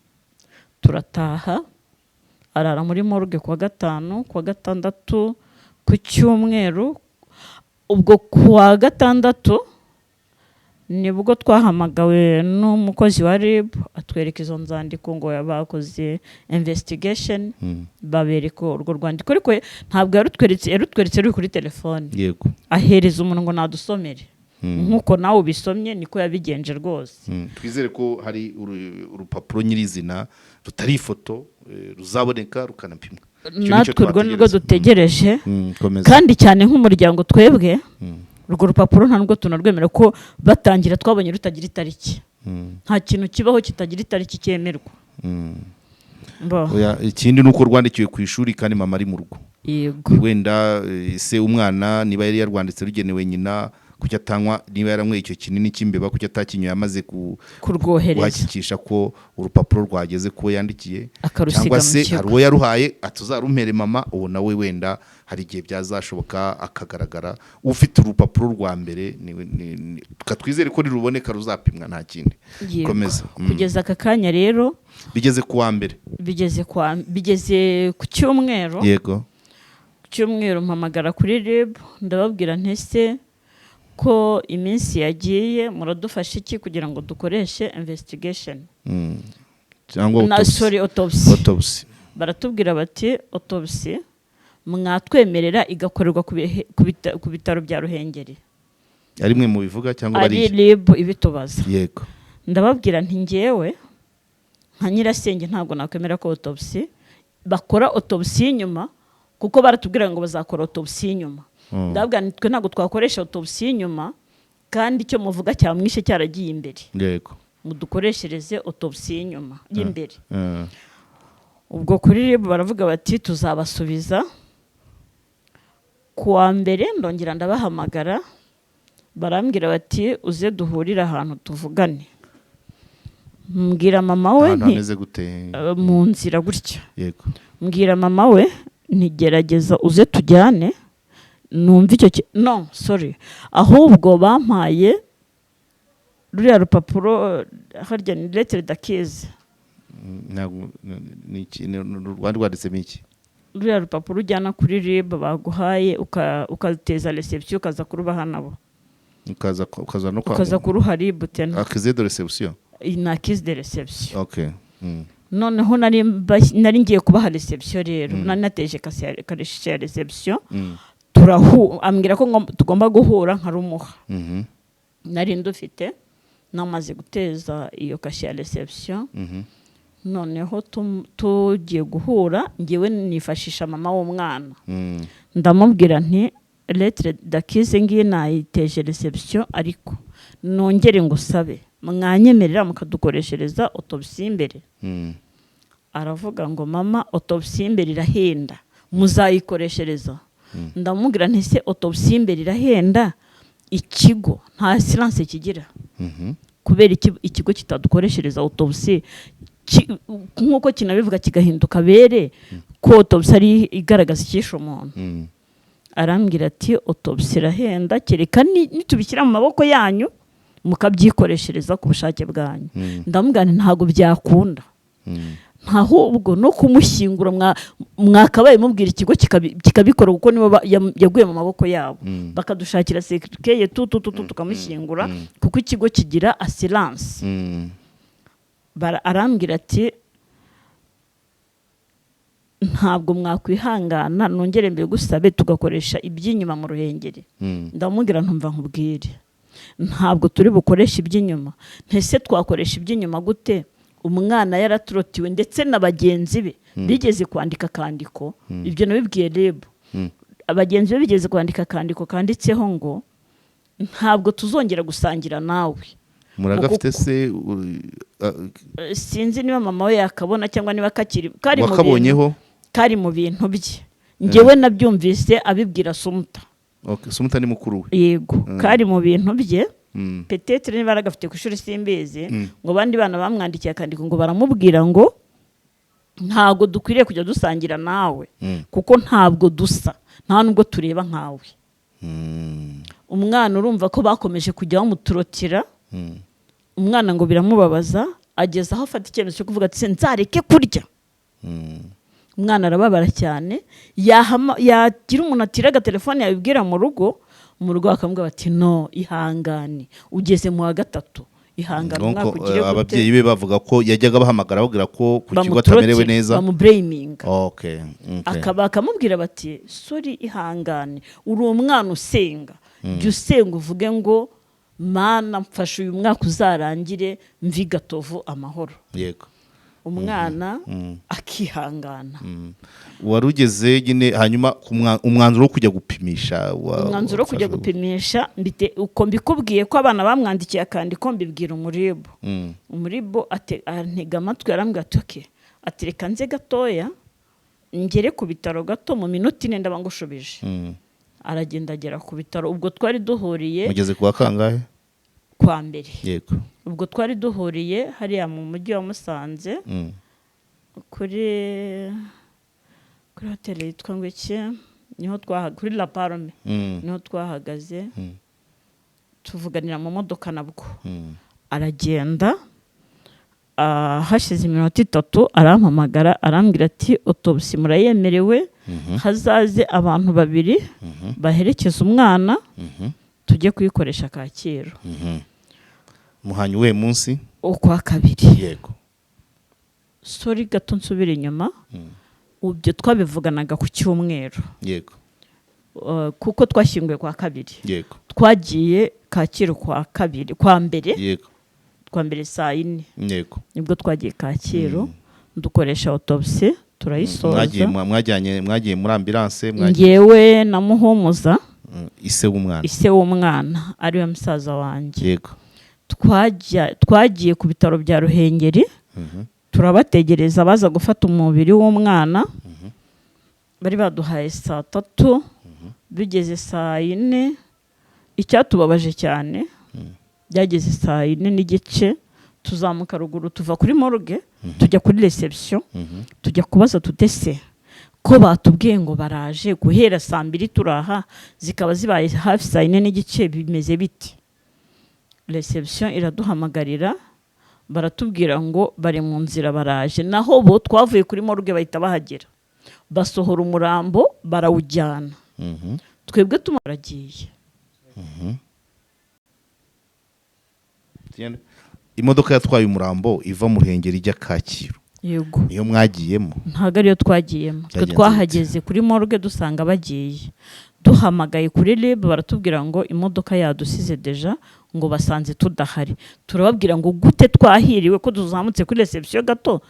turataha. Arara muri morgue kuwa gatanu, kuwa gatandatu, ku cyumweru. Ubwo kuwa gatandatu nibwo twahamagawe n'umukozi wa RIB, atwereka izo nzandiko ngo bakoze investigation. Babereka urwo rwandiko, ariko ntabwo yarutweretse, yarutweretse ruri kuri telefone. Ahereza umuntu ngo nadusomere. Nk'uko nawe ubisomye niko yabigenje rwose. Twizere ko hari urupapuro nyirizina rutari ifoto, ruzaboneka rukanapimwa. Icyo nicyo Natwe urwo nirwo twategereza. dutegereje. Komeza. Kandi cyane nk'umuryango twebwe, urwo rupapuro nta nubwo tunarwemera, ko batangira twabonye rutagira itariki. Nta kintu kibaho kitagira itariki cyemerwa. Bo. Oya, ikindi ni uko rwandikiwe ku ishuri kandi mama ari mu rugo. Yego. Wenda se umwana niba yari yarwanditse rugenewe nyina, kuki atanywa? Niba yaranyweye icyo kinini cy'imbeba, kuki atakinyoye amaze kurwohereza, guhakikisha ko urupapuro rwageze kuwo yandikiye? Akarusiga Cyangwa mu se kigo. hari uwo yaruhaye atuzarumpere mama, uwo nawe wenda hari igihe byazashoboka akagaragara ufite urupapuro rwa mbere. Twizere ko niruboneka ruzapimwa, nta kindi. Yego. Komeza. Kugeza aka kanya rero, Bigeze ku wa mbere. Bigeze ku cyumweru. Ku cyumweru mpamagara kuri RIB, ndababwira nti: "Ese ko iminsi yagiye, muradufasha iki kugira ngo dukoreshe investigation?" Cyangwa Na autopsy. Sorry, autopsy. Autopsy. Baratubwira bati: "Autopsy mwatwemerera igakorerwa ku bitaro bya Ruhengeri." Ari mwe mubivuga cyangwa Ari bariya? RIB ibitubaza. Ndababwira nti: "Ngewe nka nyirasenge ntabwo nakwemera ko autopsy bakora autopsy y'inyuma," kuko baratubwira ngo bazakora autopsy y'inyuma. Ndababwira nti: "Twe ntabwo twakoresha autopsy y'inyuma kandi icyo muvuga cyamwishe cyaragiye imbere. Mudukoreshereze autopsy y'inyuma, y'imbere." Ubwo kuri RIB baravuga bati: "Tuzabasubiza ku wa mbere." Ndongera ndabahamagara, barambwira bati: "Uze duhurire ahantu tuvugane." Mbwira mama we Ahantu nti hameze gute? Mu nzira gutya. Mbwira mama we ntigerageza uze tujyane numva icyo no, sorry, ahubwo bampaye ruriya rupapuro, harya ni lettre d'accuse. Ntabwo ni iki? Rwari rwanditsemo iki? Ruriya rupapuro ujyana kuri RIB baguhaye, ukateza réception, ukaza kurubaha nabo. Ukaza no kwa Ukaza kuruha RIB tena. Accusé de réception. Ni accusé de réception. Okay. Noneho nari ngiye kubaha réception rero, nari nateje kashe ya réception. Ambwira ko tugomba guhura nkarumuha. Nari ndufite namaze guteza iyo kashe ya réception. Noneho tugiye guhura, ngewe nifashisha mama w'umwana. Ndamubwira nti: "Lettre d'accuse ngiyi, nayiteje réception, ariko nongere ngusabe mwanyemerera mukadukoreshereza autopsie imbere." Aravuga ngo: "Mama, autopsie imbere irahenda, muzayikoreshereza?" Ndamubwira nti: "Se autopsie imbere irahenda, ikigo nta assurance kigira? Kubera ikigo kitadukoreshereza autopsie nk'uko kinabivuga, kigahinduka bere ko autopsie ari igaragaza icyishe umuntu?" Arambwira ati: "Autopsie irahenda, kereka nitubishyira mu maboko yanyu mukabyikoreshereza ku bushake bwanyu." Ndamubwira nti: "Ntabwo byakunda." Ahubwo no kumushyingura mwakabaye mubwira ikigo kikabikora, kuko nibo yaguye mu maboko yabo, bakadushakira cercueil tu tu tu tu tukamushyingura, kuko ikigo kigira assurance." Arambwira ati: "Ntabwo mwakwihangana nongere mbigusabe tugakoresha iby'inyuma mu Ruhengeri?" Ndamubwira ntumva nkubwire, ntabwo turi bukoreshe iby'inyuma. Ntese twakoresha iby'inyuma gute umwana yaraturotiwe, ndetse na bagenzi be bigeze kwandika akandiko? Ibyo nabibwiye RIB. Bagenzi be bigeze kwandika akandiko kanditseho ngo: "Ntabwo tuzongera gusangira nawe." Muragafite se? Sinzi niba mama we yakabona cyangwa niba kakiri kari mu bintu Wakabonyeho? Kari mu bintu bye. Njyewe nabyumvise abibwira Sumuta. Okay, Sumuta ni mukuru we? Yego. Kari mu bintu bye. Peut-être niba aragafite ku ishuri simbizi. Ngo abandi bana bamwandikiye akandiko, ngo baramubwira ngo: "Ntabwo dukwiriye kujya dusangira nawe, kuko ntabwo dusa, nta nubwo tureba nkawe." Umwana urumva ko bakomeje kujya bamuturotira. Umwana ngo biramubabaza, ageze aho afata icyemezo cyo kuvuga ati: "Se nzareke kurya?" Umwana arababara cyane, yagira umuntu atira agatelefone yabibwira mu rugo, mu rugo bakamubwira bati: "No, ihangane, ugeze mu wa gatatu, ihangane." Donc, Umwaka ugire gute? Ababyeyi be bavuga ko yajyaga bahamagara babwira ko ku kigo atamerewe neza. Bamubureyiminga. Okay. Bakamubwira bati: "Sorry, ihangane, uri umwana usenga, jya usenga uvuge ngo: Mana, mfashe uyu mwaka uzarangire mvi Gatovu amahoro." Umwana akihangana. Wari ugeze nyine hanyuma ku umwanzuro wo kujya gupimisha Umwanzuro wo kujya wafashwe gupimisha, mbite uko mbikubwiye ko abana bamwandikiye akandiko, mbibwira umuribu. Umuribu antega amatwi, arambwira ati: "Okay," ati: "Reka nze gatoya ngere ku bitaro gato, mu minota 4 ndaba ngushubije." Aragenda agera ku bitaro, ubwo twari duhuriye Mugeze ku wa kangahe? Kwa mbere. Ubwo twari duhuriye hariya mu mujyi wa Musanze, kuri hoteli yitwa ngo iki, niho twaha kuri La Palme. Niho twahagaze, tuvuganira mu modoka nabwo. Aragenda, hashize iminota 3 arampamagara, arambwira ati: "Autopsie murayemerewe, hazaze abantu babiri baherekeza umwana, tujye kuyikoresha Kacyiru." Muhanye uwuhe munsi? Ukwa kabiri. Sorry gato, nsubira inyuma. Ibyo twabivuganaga ku cyumweru. Kuko twashyinguye kwa kabiri. Twagiye Kacyiru kwa kabiri, kwa mbere. Kwa mbere saa 4. Nibwo twagiye Kacyiru, dukoresha autopsie, turayisoza. Mwagiye muri ambulance, mwagiye Ngewe na Muhumuza. Ise w'umwana. Ise w'umwana, ariwe musaza wanjye. Twagiye ku bitaro bya Ruhengeri, turabategereza baza gufata umubiri w'umwana. Bari baduhaye saa 3, bigeze saa 4. Icyatubabaje cyane, byageze saa 4:30. Tuzamuka ruguru, tuva kuri morgue tujya kuri reception, tujya kubaza tutese ko batubwiye ngo baraje guhera saa 2, turaha zikaba zibaye hafi saa 4:30, bimeze bite? Reception iraduhamagarira, baratubwira ngo bari mu nzira, baraje. Naho bo twavuye kuri morgue bahita bahagera, basohora umurambo barawujyana. Twebwe tumaragiye. Tugende. Imodoka yatwaye umurambo iva mu Ruhengeri ijya Kacyiru? Yego. Niyo mwagiyemo? Ntabwo ariyo twagiyemo twe. Byagenze? Twahageze kuri morgue dusanga bagiye. Duhamagaye kuri RIB baratubwira ngo imodoka yadusize déjà, ngo basanze tudahari. Turababwira ngo gute twahiriwe, ko tuzamutse kuri reception gato,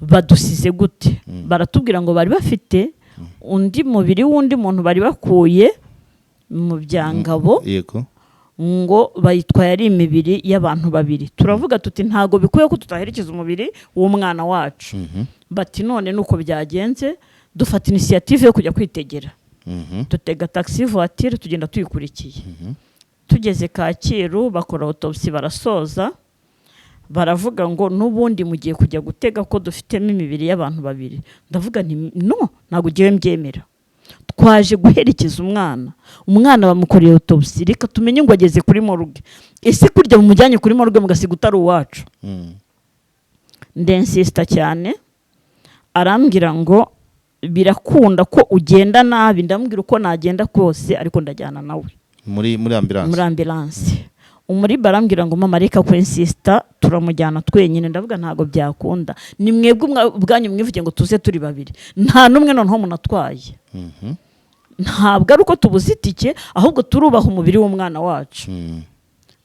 badusize gute? Baratubwira ngo bari bafite undi mubiri w'undi muntu bari bakuye mu Byangabo, ngo bayitwaye ari imibiri y'abantu babiri. Turavuga tuti ntabwo bikwiye ko tutaherekeza umubiri w'umwana wacu. Bati none nuko byagenze. Dufata initiative yo kujya kwitegera. Dutega taxi voiture, tugenda tuyikurikiye. Tugeze Kacyiru bakora autopsy, barasoza, baravuga ngo n'ubundi mugiye kujya gutega ko dufitemo imibiri y'abantu babiri. Ndavuga nti no, ntabwo ugiye mbyemera. Twaje guherekeza umwana, umwana bamukoreye autopsy, reka tumenye ngo ageze kuri morgue. Ese kurya mumujyanye kuri morgue mugasiga utari uwacu? Ndensisita cyane, arambwira ngo birakunda ko ugenda nabi. Ndamubwira uko nagenda kose ariko ndajyana nawe. Muri ambulance? Muri ambulance. Umuriba arambwira ngo mama, reka kwensisita, turamujyana twenyine. Ndavuga ntabwo byakunda, ni mwebwe ubwanyu mwivuge ngo tuze turi babiri, nta n'umwe noneho munatwaye. Ntabwo ari uko tubuze itike, ahubwo turubaha umubiri w'umwana wacu.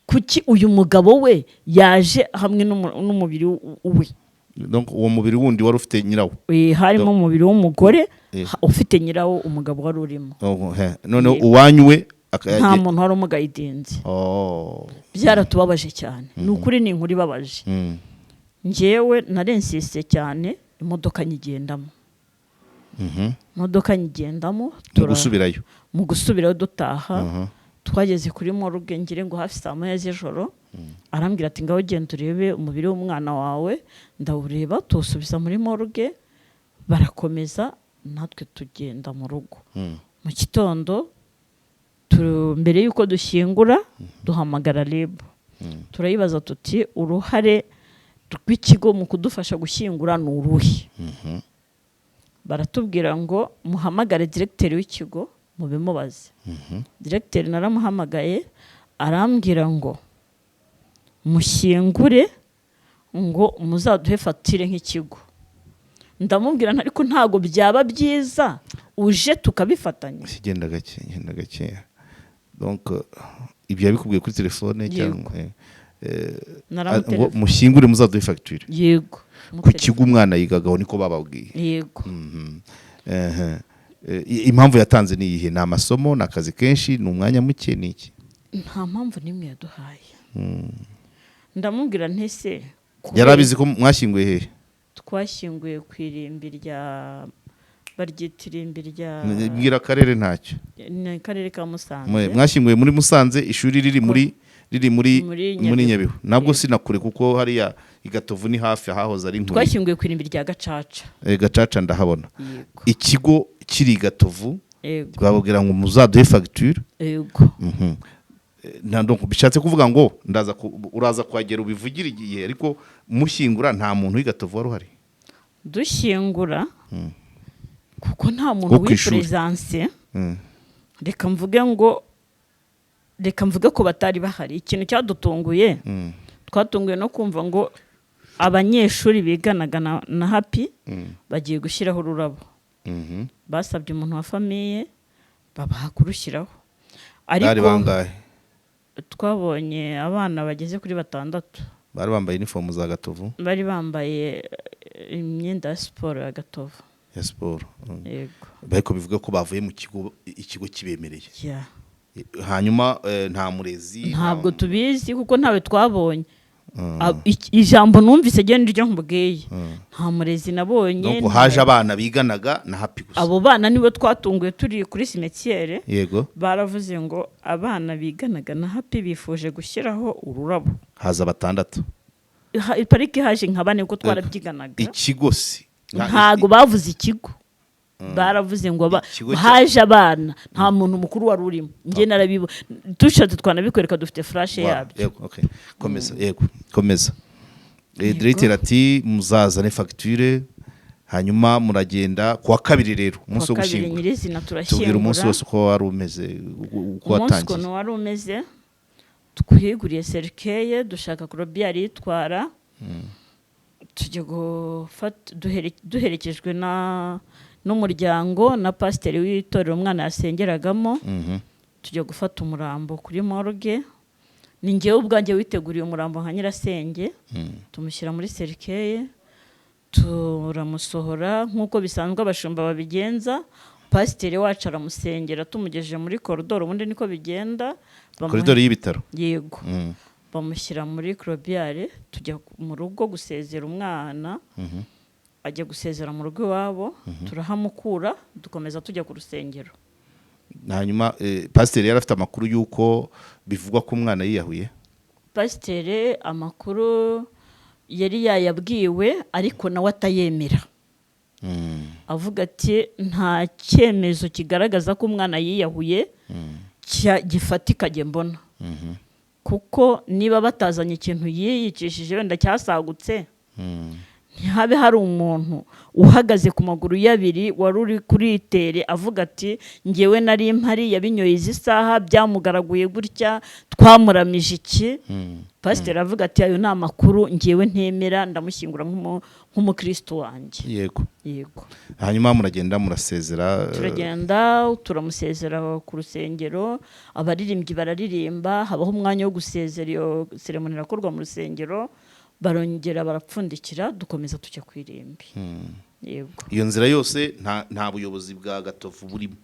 Kuki uyu mugabo we yaje hamwe n'umubiri we? Donc uwo mubiri wundi wari ufite nyirawo? Harimo umubiri w'umugore ufite nyirawo, umugabo wari urimo. Oh, he. Noneho Yego. uwanyu we Nta muntu wari umugayidinze. Oh. Byaratubabaje cyane, ni ukuri, ni inkuru ibabaje. Njyewe narensisite cyane, imodoka nyigendamo. Imodoka nyigendamo. Mu gusubirayo? Mu gusubirayo dutaha. Twageze kuri morgue ngire ngo hafi saa 1 z'ijoro. Arambwira ati ngaho genda urebe umubiri w'umwana wawe. Ndawureba, tuwusubiza muri morgue, barakomeza, natwe tugenda mu rugo. Mu gitondo mbere y'uko dushyingura duhamagara RIB, turayibaza tuti uruhare rw'ikigo mu kudufasha gushyingura ni uruhe? Baratubwira ngo muhamagare diregiteri w'ikigo mubimubaze. Diregiteri naramuhamagaye, arambwira ngo mushyingure, ngo muzaduhe fagitire nk'ikigo. Ndamubwira nti ariko ntabwo byaba byiza uje tukabifatanya? Genda gake, genda gake. Donc ibyo yabikubwiye kuri telefone cyangwa ngo Naramutelefone. mushyingure muzaduhe fagitire? Yego. Ku kigo umwana yigagaho niko bababwiye? Yego. Ehe. Impamvu yatanze ni iyihe? Ni amasomo, ni akazi kenshi, ni umwanya muke, ni iki? Nta mpamvu n'imwe yaduhaye. Ndamubwira ntese Yari abizi ko mwashyinguye hehe? Twashyinguye ku irimbi rya, baryita irimbi rya Mbwira akarere, ntacyo. Ni akarere ka Musanze. Mwashyinguye muri Musanze, ishuri riri muri Muri muri Nyabihu. Nyabihu. Nabwo sinakure kuko hariya i Gatovu ni hafi ahahoze ari Nkuri. Twashyinguye ku irimbi rya Gacaca. Gacaca ndahabona. Yego. Ikigo kiri i Gatovu? Yego. Bababwira ngo muzaduhe fagitire? Yego. Donc bishatse kuvuga ngo uraza kuhagera ubivugire igihe, ariko mushyingura nta muntu w'i Gatovu wari uhari? Dushyingura, kuko nta muntu Wo ku ishuri. wiperezanse. Reka mvuge ko batari bahari. Ikintu cyadutunguye, twatunguye no kumva ngo abanyeshuri biganaga na Happy bagiye gushyiraho ururabo. Basabye umuntu wa famille, babaha kurushyiraho. Bari Ariko bangahe? twabonye abana bageze kuri batandatu. Bari bambaye inifomu za Gatovu? Bari bambaye imyenda ya siporo ya Gatovu. Ya siporo. Yego. Ariko bivuga ko bavuye mu kigo, ikigo kibemereye? Yeah. Hanyuma nta murezi? Ntabwo tubizi kuko ntawe twabonye. Ijambo numvise genda iryo nkubwiye, nta murezi nabonye. Donc haje abana biganaga na Happy gusa? Abo bana nibo twatunguye turi kuri cimetière. Baravuze ngo abana biganaga na Happy bifuje gushyiraho ururabo. Haza batandatu. Parike haje nka bane kuko twarabyiganaga. Ikigo se? Ntago bavuze ikigo, baravuze ngo Ikigo haje abana, nta muntu mukuru wari urimo. Njye narabibo, dushatse twanabikwereka, dufite flash yabyo. Yego, okay. Komeza, yego, komeza. Directeur ati muzazane facture, hanyuma muragenda kuwa kabiri rero, umunsi wo Kuwa kabiri gushyingura. nyirizina Tubwira umunsi turashyingura. wose uko wari umeze, uko Umunsi watangiye. ukuntu wari umeze, twiguriye cercueil, dushaka corbillard itwara, tujya gufata duherekejwe na n'umuryango na pasiteri w'itorero umwana yasengeragamo. Tujya gufata umurambo kuri morgue. Ni njyewe ubwanjye witeguriye umurambo nka nyirasenge. Tumushyira muri cercueil, turamusohora nk'uko bisanzwe abashumba babigenza. Pasiteri wacu aramusengera, tumugejeje muri koridoro, ubundi niko bigenda. Koridoro y'ibitaro? Yego. Bamushyira muri corbillard, tujya mu rugo gusezera umwana. Ajya gusezera mu rugo iwabo, turahamukura, dukomeza tujya ku rusengero. Hanyuma pasiteri yari afite amakuru y'uko bivugwa ko umwana yiyahuye? Pasiteri amakuru yari yayabwiwe, ariko nawe atayemera, avuga ati nta cyemezo kigaragaza ko umwana yiyahuye gifatika jye mbona, kuko niba batazanye ikintu yiyicishije wenda cyasagutse, ntihabe hari umuntu uhagaze ku maguru y'abiri wari uri kuri terrain avuga ati ngewe nari mpari, yabinyoye izi saha, byamugaraguye gutya, twamuramije iki. Pasiteri avuga ati ayo ni amakuru ngewe ntemera, ndamushyingura nk'umukristo wanjye. Yego. Hanyuma muragenda, murasezera? Turagenda, turamusezera ku rusengero, abaririmbyi bararirimba, habaho umwanya wo gusezera, iyo cérémonie irakorwa mu rusengero, barongera barapfundikira, dukomeza tujya ku irimbi. Yego. Iyo nzira yose nta buyobozi bwa Gatovu burimo?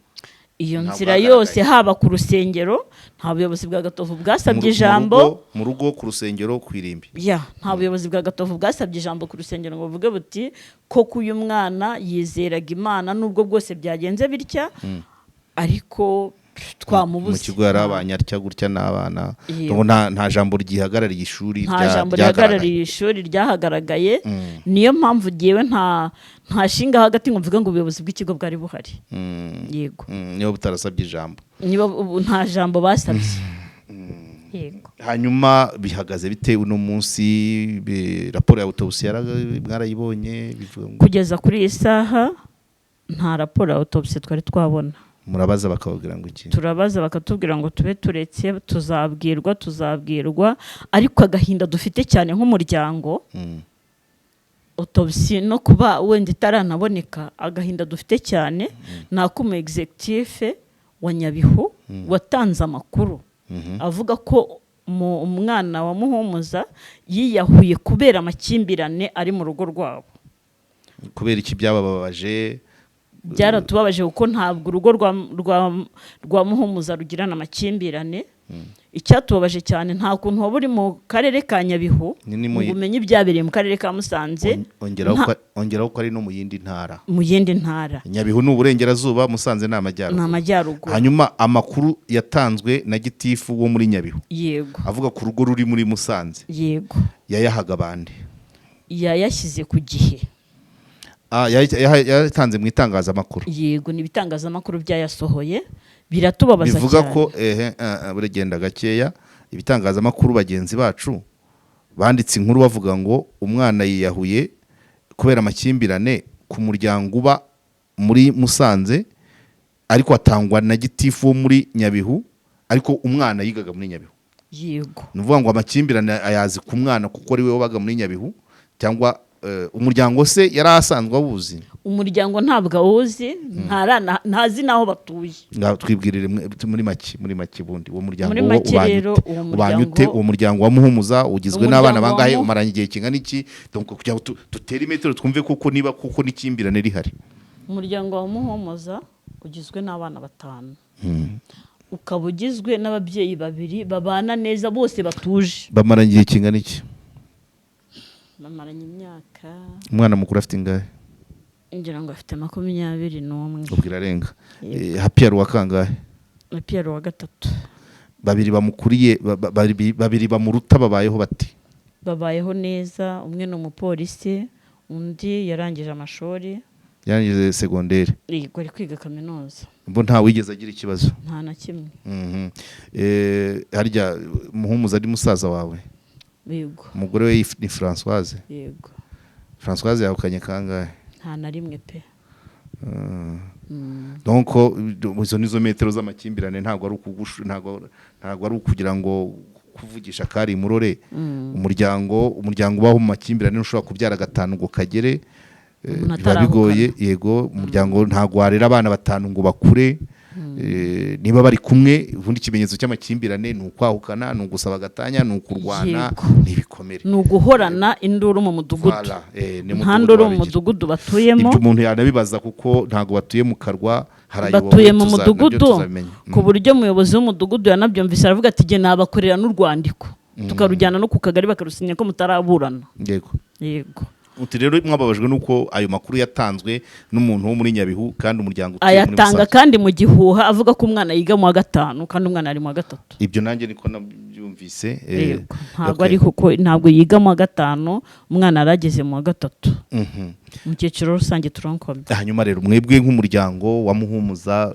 Iyo Ntabwo nzira hagaragaye. yose, haba ku rusengero, nta buyobozi bwa Gatovu bwasabye ijambo. Mu rugo, ku rusengero, ku irimbi. Ya, nta buyobozi bwa Gatovu bwasabye ijambo ku rusengero ngo buvuge buti koko uyu mwana yizeraga Imana, nubwo bwose byagenze bitya, ariko twamubuze. Mu kigo yari abanye atya gutya n'abana. Yego. Ngo nta jambo ryihagarariye ishuri Nta jambo ryagaragaye. rihagarariye ishuri ryahagaragaye. Niyo mpamvu ngewe nta shinga hagati ngo mvuge ngo ubuyobozi bw'ikigo bwari buhari. Yego. Niba butarasabye ijambo. Niba ubu nta jambo basabye, yego. Hanyuma bihagaze bite uno munsi? Raporo ya autopsie mwarayibonye? Bivuga ngo Kugeza kuri iyi saha nta raporo ya autopsie twari twabona. Murabaza bakababwira ngo iki? Turabaza bakatubwira ngo tube turetse, tuzabwirwa, tuzabwirwa. Ariko agahinda dufite cyane nk'umuryango, autopsie no kuba wenda itaranaboneka, agahinda dufite cyane ni ak'umu executif wa Nyabihu watanze amakuru avuga ko umwana wa Muhumuza yiyahuye kubera amakimbirane ari mu rugo rwabo. Kubera iki byabababaje? Byaratubabaje kuko ntabwo urugo rwa Muhumuza rugirana amakimbirane. Icyatubabaje cyane, nta kuntu waba uri mu karere ka Nyabihu Ni mu ngo umenye ibyabereye mu karere ka Musanze. Ongeraho ko ari no mu yindi ntara. Mu yindi ntara. Nyabihu ni uburengerazuba, Musanze ni Ni amajyaruguru. Amajyaruguru. Hanyuma amakuru yatanzwe na gitifu wo muri Nyabihu avuga ku rugo ruri muri Musanze, yayahaga abandi? Yayashyize ku gihe. Yayatanze mu itangazamakuru? Yego, ni ibitangazamakuru byayasohoye, biratubabaza Bivuga cyane. ko ehe, buragenda gakeya, ibitangazamakuru bagenzi bacu banditse inkuru bavuga ngo umwana yiyahuye kubera amakimbirane ku muryango uba muri Musanze, ariko atangwa na gitifu wo muri Nyabihu, ariko umwana yigaga muri Nyabihu. Yego. Ni ukuvuga ngo amakimbirane ayazi ku mwana kuko ari we wabaga muri Nyabihu, cyangwa umuryango se yari asanzwe awuzi? Umuryango ntabwo awuzi, ntazi n'aho batuye. Ngaho twibwirire muri make bundi uwo muryango Muri wo make ubanye rero, ute? uwo Ubanye ute? muryango- Uwo muryango wa Muhumuza ugizwe Umuryango n'abana wa bangahe? Umaranye igihe kingana iki? Donc kugira ngo dutere imetero twumve koko niba koko n'ikimbirane rihari. Umuryango wa Muhumuza ugizwe n'abana batanu, ukaba ugizwe n'ababyeyi babiri babana neza, bose batuje. Bamaranye igihe kingana iki? Bamaranye imyaka Umwana mukuru afite ingahe? Ngira ngo afite 21. Ubwo irarenga. Happy yari uwa kangahe? Na Pierre wa gatatu. Babiri bamukuriye, babiri bamuruta babayeho bati? Babayeho neza. Umwe ni umupolisi, undi yarangije amashuri. Yarangije segonderi? Yego, ari kwiga kaminuza. Bo nta wigeze agira ikibazo? Nta na kimwe. Harya Muhumuza ari musaza wawe? Yego. Umugore we ni Françoise? Yego. Françoise yahukanye kangahe? Nta na rimwe pe. Donc izo nizo metero z'amakimbirane. Ntabwo ari ukugushu, ntabwo ari ukugira ngo kuvugisha kari murore. Umuryango ubaho mu makimbirane ushobora kubyara gatanu ngo kagere, Umuntu biba bigoye. Yego, umuryango ntabwo warera abana batanu ngo bakure. Niba bari kumwe, ubundi ikimenyetso cy'amakimbirane ni ukwahukana, ni ugusaba gatanya, ni ukurwana, ni ibikomere. Ni uguhorana induru mu mudugudu. Voilà, ni Nta mudugudu nduru mu wabigira. mudugudu batuyemo. Ibyo umuntu yanabibaza kuko ntabwo batuye mu karwa harayobowe. Batuye mu nabyo mudugudu, tuzabimenya. ku buryo umuyobozi w'umudugudu yanabyumvise aravuga ati: "Jye nabakorera n'urwandiko, tukarujyana no ku kagari bakarusinya ko mutaraburana." Yego. Yego. Uti rero mwababajwe nuko ayo makuru yatanzwe n'umuntu wo muri Nyabihu kandi umuryango utuye muri Ayatanga Musanze. kandi mu gihuha, avuga ko umwana yiga mu wa gatanu kandi umwana ari mu wa gatatu. Ibyo nanjye niko nabyumvise. Yego, ntabwo Okay. ari kuko ntabwo yiga mu wa gatanu, umwana yarageze mu wa gatatu mu cyiciro rusange tronc commun. Hanyuma rero mwebwe nk'umuryango wa Muhumuza,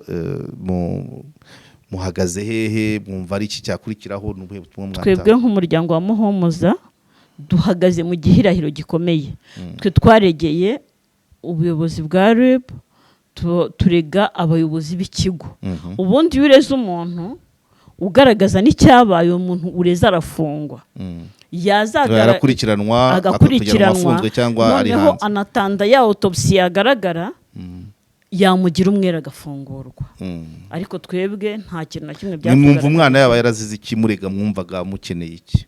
muhagaze hehe? Mwumva ari iki cyakurikiraho? Ni ubuhe butumwa Twebwe mwatanga? nk'umuryango wa Muhumuza duhagaze mu gihirahiro gikomeye. Twe twaregeye ubuyobozi bwa RIB, turega abayobozi b'ikigo. Ubundi iyo ureze umuntu ugaragaza n'icyabaye, uwo muntu ureze arafungwa. Arakurikiranwa, akakurikiranwa Agakurikiranwa, afunzwe cyangwa ari noneho hanze. anatanda ya autopsy yagaragara yamugira umwere agafungurwa. Ariko twebwe nta kintu na kimwe Mwe mwumva byatugaragaje. umwana yaba yarazize iki? Murega mwumvaga mukeneye iki?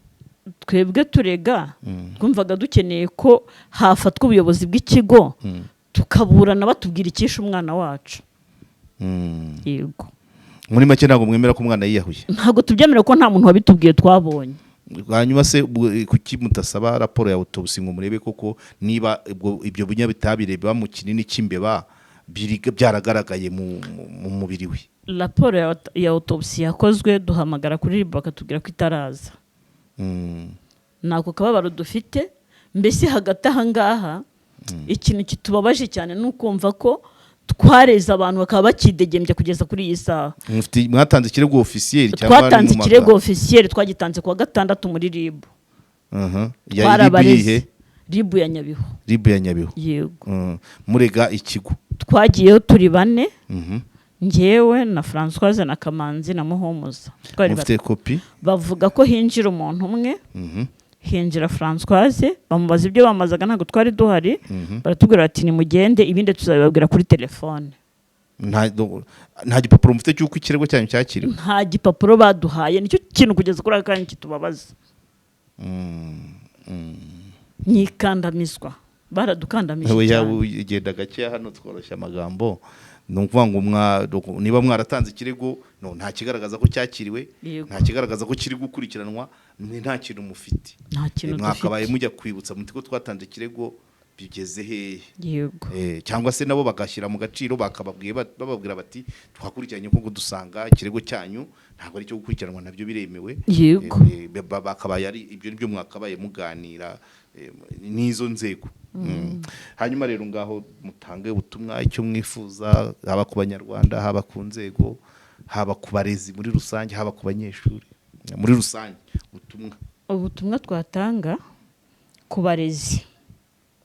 Twebwe turega twumvaga dukeneye ko hafatwa ubuyobozi bw'ikigo, tukaburana batubwira icyishe umwana wacu. Yego. Muri make ntabwo mwemera ko umwana yiyahuye? Ntabwo tubyemera ko nta muntu wabitubwiye twabonye. Hanyuma se kuki mutasaba raporo ya autopsy ngo murebe koko niba ibyo binyabitabire biba mu kinini cy'imbeba byaragaragaye mu mubiri we? Raporo ya autopsy yakozwe, duhamagara kuri RIB bakatubwira ko itaraza. Ni ako kababaro dufite. Mbese hagati aha ngaha ikintu kitubabaje cyane ni ukumva ko twareze abantu bakaba bakidegembya kugeza kuri iyi saha. Mwatanze ikirego officiel cyangwa ari Twatanze mu ikirego magambo? officiel, twagitanze kuwa gatandatu muri RIB. Ya RIB Twarabareze. yihe? RIB ya Nyabihu. RIB ya Nyabihu? Yego. Murega ikigo? Twagiyeyo turi bane, njyewe na Francoise na Kamanzi na Muhumuza. Twari Mufite kopi? Bavuga ko hinjira umuntu umwe. Hinjira Francoise, bamubaza ibyo bamazaga, ntabwo twari duhari. Baratubwira bati: "Nimugende, ibindi tuzabibabwira kuri telefone." Nta gipapuro mufite cy'uko ikirego cyanyu cyakiriwe? Nta gipapuro baduhaye. Nicyo kintu kugeza kuri aka kanya kitubabaza, ni ikandamizwa, baradukandamije Oya, cyane. ugenda gakeya hano, tworoshya amagambo. Ni ukuvuga ngo niba mwaratanze ikirego, no, nta kigaragaza ko cyakiriwe, nta kigaragaza ko kiri gukurikiranwa, ni nta kintu mufite. Nta kintu Mwakabaye dufite. mujya kwibutsa muti ko twatanze ikirego bigeze hehe? Yego. Cyangwa se nabo bagashyira mu gaciro, bakababwiye bababwira bati: "Twakurikiranye kuko dusanga ikirego cyanyu ntabwo ari icyo gukurikiranwa," nabyo biremewe. Bakabaye ari ibyo nibyo mwakabaye muganira n'izo nzego. Hanyuma rero ngaho mutange ubutumwa, icyo mwifuza, haba ku Banyarwanda, haba ku nzego, haba ku barezi muri rusange, haba ku banyeshuri muri rusange, ubutumwa. Ubutumwa twatanga ku barezi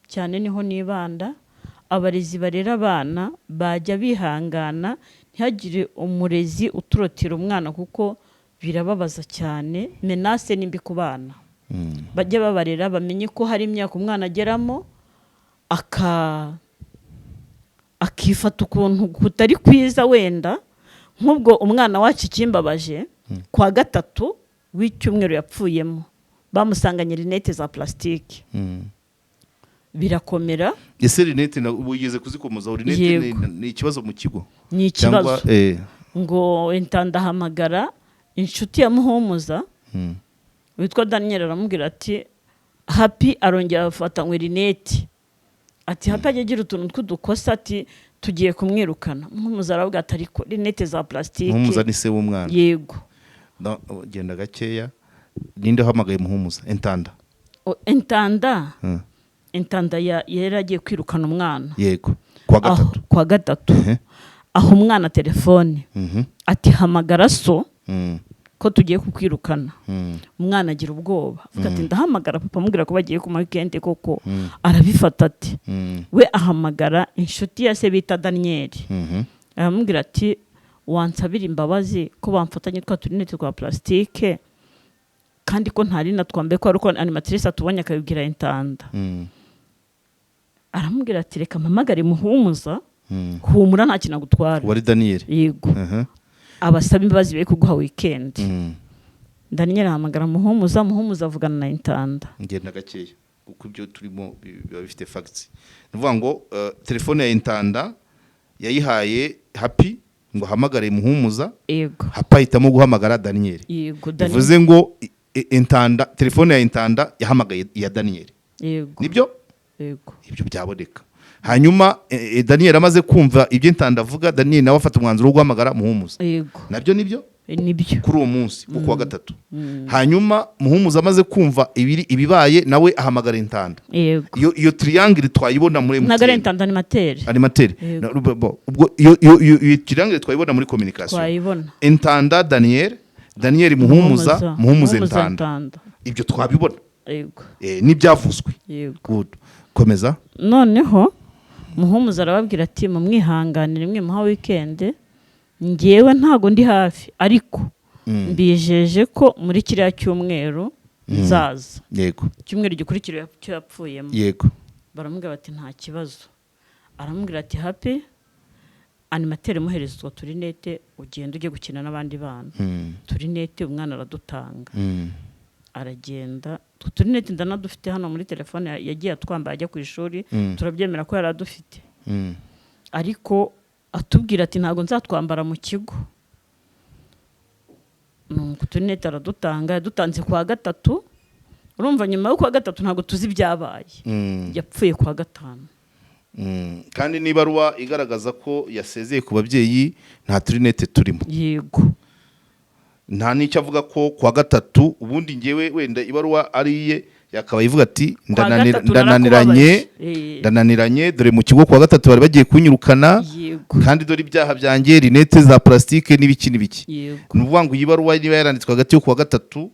cyane niho nibanda. Abarezi barera abana bajya bihangana, ntihagire umurezi uturotira umwana kuko birababaza cyane. Menace ni mbi ku bana. Bajye babarera bamenye ko hari imyaka umwana ageramo akifata ukuntu kutari kwiza. Wenda nk'ubwo umwana wacu, ikimbabaje, kwa gatatu w'icyumweru yapfuyemo bamusanganye lunettes za plastique. Birakomera. Ese lunettes wigeze kuzikomozaho, lunettes Yego. ni ikibazo mu kigo? Ni Cyangwa ikibazo. Ngo intandahamagara inshuti ya Muhumuza witwa Daniel, aramubwira ati: "Happy arongera afatanywe lunettes," ati: "Happy ajya agira utuntu tw'udukosa," ati: "Tugiye kumwirukana." Muhumuza aravuga ati: "Ariko lunettes za plastique." Muhumuza ni se w'umwana? Yego. No, genda gakeya. Ninde uhamagaye Muhumuza? Entanda? Intendant. Mm. Intendant yari agiye kwirukana umwana. Yego, kuwa gatatu. Kuwa gatatu. Aho umwana telefone, ati: "Hamagara so ko tugiye kukwirukana." Umwana agira ubwoba, avuga ati: "Ndahamagara papa amubwira ko bagiye ku weekend koko arabifata ati?" We ahamagara inshuti ya se bita Daniyeli, aramubwira ati: "Wansabira imbabazi ko bamfatanye twa turinete twa plastique, kandi ko ntari natwambaye, ko ari uko animatrice atubonye akabibwira intendant?" Aramubwira ati: "Reka mpamagare Muhumuza." "Humura, nta kintu agutwara." Wari Daniyeli? Yego. Abasaba imbabazi be kuguha weekend. Daniyeli ahamagara Muhumuza, Muhumuza avugana na intendant. Ngenda gakeya kuko ibyo turimo biba bifite facts. Ni ukuvuga ngo telefone ya intendant yayihaye Happy ngo ahamagare Muhumuza. Yego. Happy ahitamo guhamagara Daniyeli. Yego, Daniyeli. Bivuze ngo intendant, telefone ya intendant yahamagaye iya Daniyeli. Yego. Nibyo? Yego. Ibyo byaboneka. Hanyuma Daniyeli amaze kumva ibyo intendant avuga, Daniyeli nawe afata umwanzuro wo guhamagara Muhumuza. Yego. Nabyo nibyo? Nibyo. Kuri uwo munsi wo kuwa gatatu. Hanyuma Muhumuza amaze kumva ibiri ibibaye, nawe ahamagara intendant. Yego. Iyo triangle twayibona muri Ntabwo ari MTN. Intendant, animateur. Animateur. Yego. Ubwo iyo triangle twayibona muri communication. Twayibona. Intendant Daniel, Daniel Muhumuza, Muhumuza intendant. Intendant. Ibyo twabibona. Yego. N'ibyavuzwe. Yego. Good, komeza. Noneho Muhumuza arababwira ati: "Mumwihanganire, mwimuha weekend, ngewe ntago ndi hafi, ariko mbijeje ko muri kiriya cyumweru nzaza." Icyumweru gikurikira cyo yapfuyemo. Baramubwira bati: "Nta kibazo." Aramubwira ati: "Happy, animateur, muhereza utwo turinete, ugenda ujye gukina n'abandi bana." Turinete umwana aradutanga. Aragenda, utwo turinete ndanadufite hano muri telefone, yagiye atwambaye ajya ku ishuri. Turabyemera ko yari adufite, ariko atubwira ati: "Ntabwo nzatwambara mu kigo." Nuko uturinete aradutanga. Yadutanze kuwa gatatu. Urumva nyuma yo kuwa gatatu ntabwo tuzi ibyabaye. Yapfuye kuwa gatanu. Kandi n'ibaruwa igaragaza ko yasezeye ku babyeyi nta turinete turimo. Yego. Nta n'icyo avuga ko kuwa gatatu. Ubundi ngewe wenda ibaruwa ari iye yakaba ivuga ati: Kuwa gatatu "Ndananiranye, narakubabaje." Ndananiranye, dore mu kigo kuwa gatatu bari bagiye kunyirukana, kandi dore ibyaha byanjye, rinete za plastique n'ibiki n'ibiki." Ni ukuvuga ngo iyi baruwa niba yaranditswe hagati yo kuwa gatatu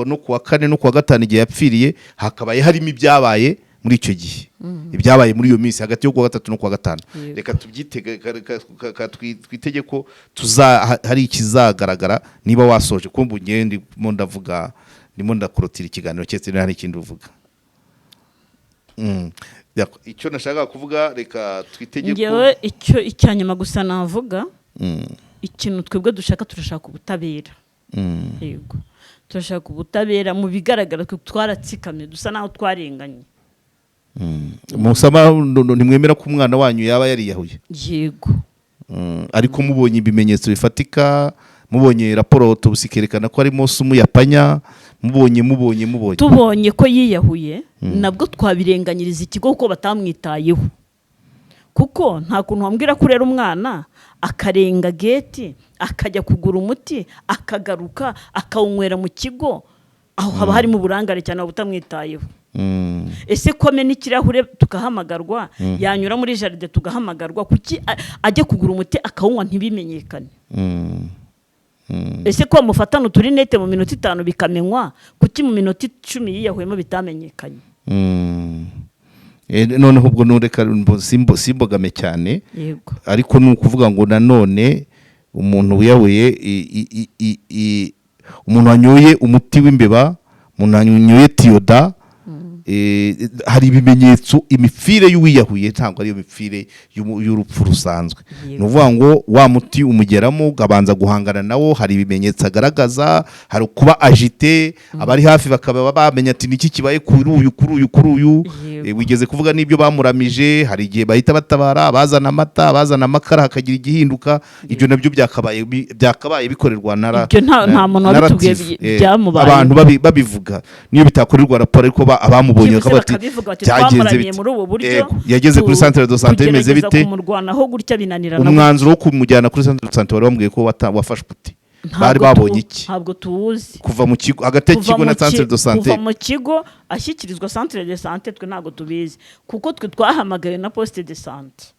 no kuwa kane no kuwa gatanu igihe yapfiriye, hakabaye harimo ibyabaye muri icyo gihe, ibyabaye muri iyo minsi hagati yo kuwa gatatu no kuwa gatanu. Reka tubyitege, reka twitege ko hari ikizagaragara. Niba wasoje, ko mbu ngewe ndimo ndavuga, ndimo ndakorotira ikiganiro, keretse niba hari ikindi uvuga. Icyo nashakaga kuvuga, reka twitege ko Ngewe icyo icyanyuma gusa navuga, ikintu twebwe dushaka, turashaka ubutabera. Yego, turashaka ubutabera. Mu bigaragara twe twaratsikamye, dusa naho twarenganye. Musaba ntimwemera ko umwana wanyu yaba yariyahuye? Yego. Ariko mubonye ibimenyetso bifatika, mubonye raporo autopsie ikerekana ko harimo sumu ya panya, mubonye Tubonye ko yiyahuye, nabwo twabirenganyiriza ikigo kuko batamwitayeho, kuko nta kuntu wambwira ko urera umwana akarenga gate akajya kugura umuti, akagaruka akawunywera mu kigo. Aho haba harimo uburangare cyane, waba utamwitayeho. Ese ko amena ikirahure tugahamagarwa, yanyura muri jardin tugahamagarwa, kuki ajya kugura umuti akawunywa ntibimenyekane? Ese ko bamufatana uturinete mu minota 5 bikamenywa, kuki mu minota 10 yiyahuyemo bitamenyekanye? Noneho ubwo nureka simbogame cyane. Yego. Ariko ni ukuvuga ngo nanone umuntu wiyahuye, umuntu wanyoye umuti w'imbeba, umuntu wanyoye tiyoda, hari ibimenyetso. Imipfire y'uwiyahuye ntabwo ariyo mipfire y'urupfu rusanzwe. Ni ukuvuga ngo wa muti umugeramo ukabanza guhangana nawo, hari ibimenyetso agaragaza, hari kuba agité, abari hafi bakaba bamenya ati: "Niki kibaye kuri uyu, kuri uyu, kuri uyu?" Wigeze kuvuga n'ibyo bamuramije, hari igihe bahita batabara, bazana amata, bazana amakara, hakagira igihinduka. Ibyo nabyo byakabaye bikorerwa na Ibyo nta muntu wabitubwiye narrative. Byamubayeho. Abantu babivuga, niyo bitakorerwa raporo, ariko abamubonye Byibuze bakavuga bati: bakabivuga bati: "Byagenze "Twamuramiye bite?" muri ubu buryo." Yego, yageze kuri centre de santé bimeze tugerageza bite? kumurwanaho gutya binanirana. Umwanzuro wo kumujyana kuri centre de santé wari wambwiye ko wafashwe ute? Bari babonye iki? Ntabwo tuwuzi. Kuva mu kigo, hagati Kuva y'ikigo mu na centre de santé? Kuva mu kigo ashyikirizwa centre de santé, twe ntabwo tubizi, kuko twe twahamagawe na poste de santé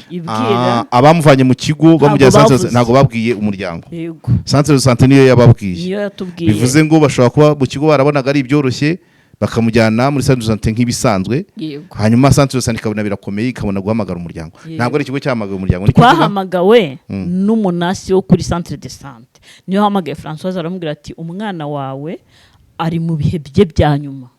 ibwira. Ah, abamuvanye mu kigo bamujyana centre de bavuze. Ntabwo babwiye umuryango? Yego. Centre de santé niyo yababwiye? Niyo yatubwiye. Bivuze ngo bashobora kuba mu kigo barabonaga ari ibyoroshye, bakamujyana muri centre de santé nk'ibisanzwe. Yego. Hanyuma centre de santé ikabona birakomeye, ikabona guhamagara umuryango. Yego. Ntabwo ari ikigo cyahamagaye umuryango, nicyo mvuga? Twahamagawe n'umunasi wo kuri centre de santé, niyo wahamagaye Francoise, aramubwira ati: "Umwana wawe ari mu bihe bye bya nyuma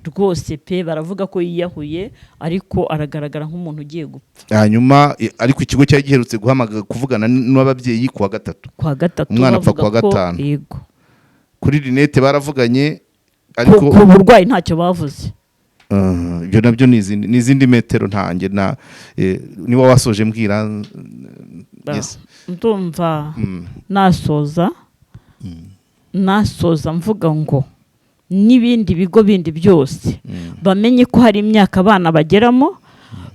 rwose pe, baravuga ko yiyahuye, ariko aragaragara nk'umuntu ugiye gupfa." Hanyuma ariko ikigo cyari giherutse guhamagara, kuvugana n'ababyeyi kuwa gatatu? Kwa gatatu. Umwana apfa Bavuga kuwa ko- gatanu. Yego. Kuri rinete baravuganye, ariko Ku burwayi ntacyo bavuze. Ah, ibyo nabyo ni izindi metero ntange na niba wasoje mbwira. Yes. Ndumva nasoza mvuga ngo n'ibindi bigo bindi byose bamenye ko hari imyaka abana bageramo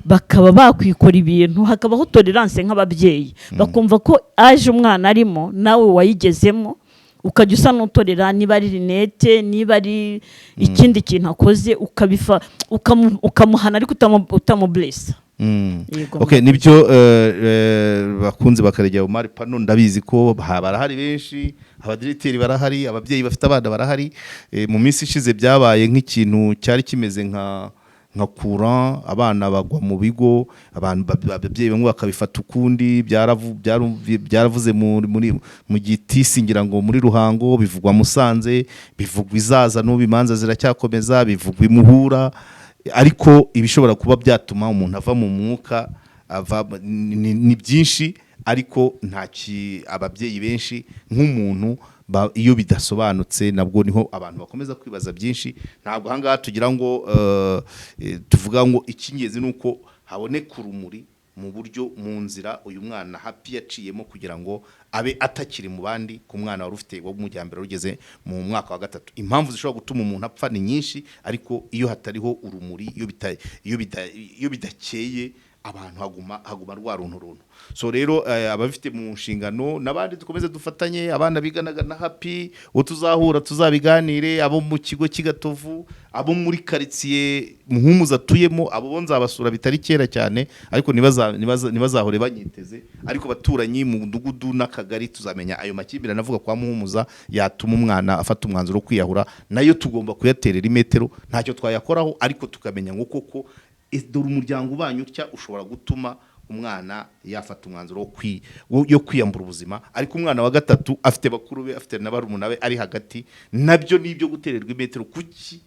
bakaba bakwikora ibintu, hakabaho tolerance nk'ababyeyi, bakumva ko aje umwana arimo, nawe wayigezemo, ukajya usa n'utorera, niba ari rinete, niba ari ikindi kintu akoze, ukamuhana ariko utamuburesa. Yego. Okay, nibyo. Bakunze bakaregera Omar Pano, ndabizi ko barahari benshi, abadirecteurs barahari, ababyeyi bafite abana barahari. Mu minsi ishize byabaye nk'ikintu cyari kimeze nka courant, abana bagwa mu bigo, abantu ababyeyi bamwe bakabifata ukundi. Byaravuze muri mu Gitisi, ngira ngo muri Ruhango, bivugwa Musanze, bivugwa Izaza, n'ubu imanza ziracyakomeza, bivugwa i Muhura. Ariko ibishobora kuba byatuma umuntu ava mu mwuka ava ni byinshi, ariko nta ababyeyi benshi nk'umuntu iyo bidasobanutse nabwo niho abantu bakomeza kwibaza byinshi. Ntabwo ahangaha tugira ngo tuvuga ngo icy'ingenzi ni uko haboneka urumuri mu buryo, mu nzira uyu mwana Happy yaciyemo kugira ngo abe atakiri mu bandi, ku mwana wari ufite w'umujyambere rugeze mu mwaka wa gatatu. Impamvu zishobora gutuma umuntu apfa ni nyinshi, ariko iyo hatariho urumuri, iyo bidakeye, abantu haguma rwa runtu runtu. So rero ababifite mu nshingano n'abandi dukomeze dufatanye, abana biganaga na Happy, uwo tuzahura tuzabiganire, abo mu kigo cy'i Gatovu, abo muri karitsiye Muhumuza atuyemo, abo bo nzabasura bitari kera cyane, ariko ntibazahore banyiteze. Ariko abaturanyi mu mudugudu n'akagari tuzamenya ayo makimbirane avuga kwa Muhumuza yatuma umwana afata umwanzuro wo kwiyahura, nayo tugomba kuyaterera imetero. Ntacyo twayakoraho, ariko tukamenya ngo koko dore umuryango ubanye utya ushobora gutuma umwana yafata umwanzuro yo kwiyambura ubuzima. Ariko umwana wa gatatu afite bakuru be, afite na barumuna be ari hagati, nabyo ni ibyo gutererwa imetero. Kuki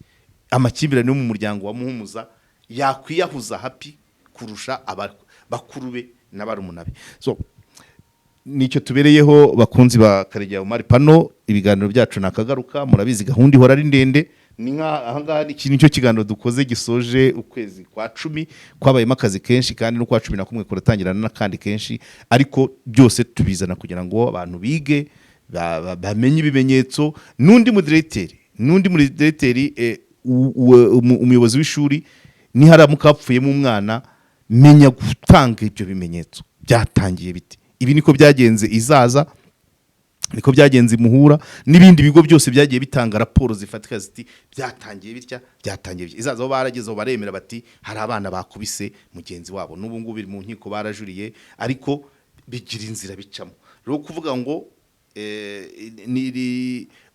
amakimbirane yo mu muryango wa Muhumuza yakwiyahuza Happy kurusha bakuru be na barumuna be? So nicyo tubereyeho, bakunzi ba Karegeya Omar Pano. Ibiganiro byacu nakagaruka, murabizi gahunda ihora ari ndende. Ni nka ahangaha ni iki nicyo kiganiro dukoze gisoje ukwezi kwa 10 kwabayemo akazi kenshi, kandi n'ukwa 11 kuratangirana n'akandi kenshi, ariko byose tubizana kugira ngo abantu bige, bamenye ibimenyetso. N'undi mudirecteur, umuyobozi w'ishuri, niharamuka hapfuyemo umwana, menya gutanga ibyo bimenyetso. Byatangiye bite? Ibi niko byagenze Izaza, niko byagenze Imuhura, n'ibindi bigo byose byagiye bitanga raporo zifatika ziti byatangiye bitya, byatangiye bitya. Izaza aho baragezeho baremera bati hari abana bakubise mugenzi wabo, n'ubu ngubu biri mu nkiko, barajuriye, ariko bigira inzira bicamo. Rero kuvuga ngo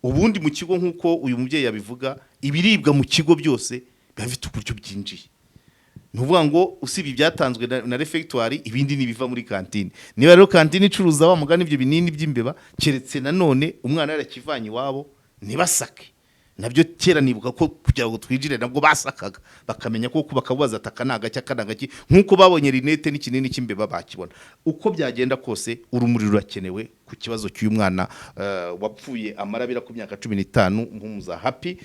ubundi mu kigo, nk'uko uyu mubyeyi yabivuga, ibiribwa mu kigo byose biba bifite uburyo byinjiye. Ni ukuvuga ngo usibye ibyatanzwe na réfectoire, ibindi ni ibiva muri kantine. Niba rero kantine icuruza wa mugani ibyo binini by'imbeba, keretse nanone umwana yarakivanye iwabo ntibasake. Nabyo kera nibuka ko kugira ngo twinjire nabwo basakaga, bakamenya ko bakabubaza ati aka ni agaki, aka ni agaki, nk'uko babonye rinete n'ikinini cy'imbeba bakibona. Uko byagenda kose, urumuri rurakenewe ku kibazo cy'uyu mwana wapfuye amarabira ku myaka 15, Muhumuza Happy.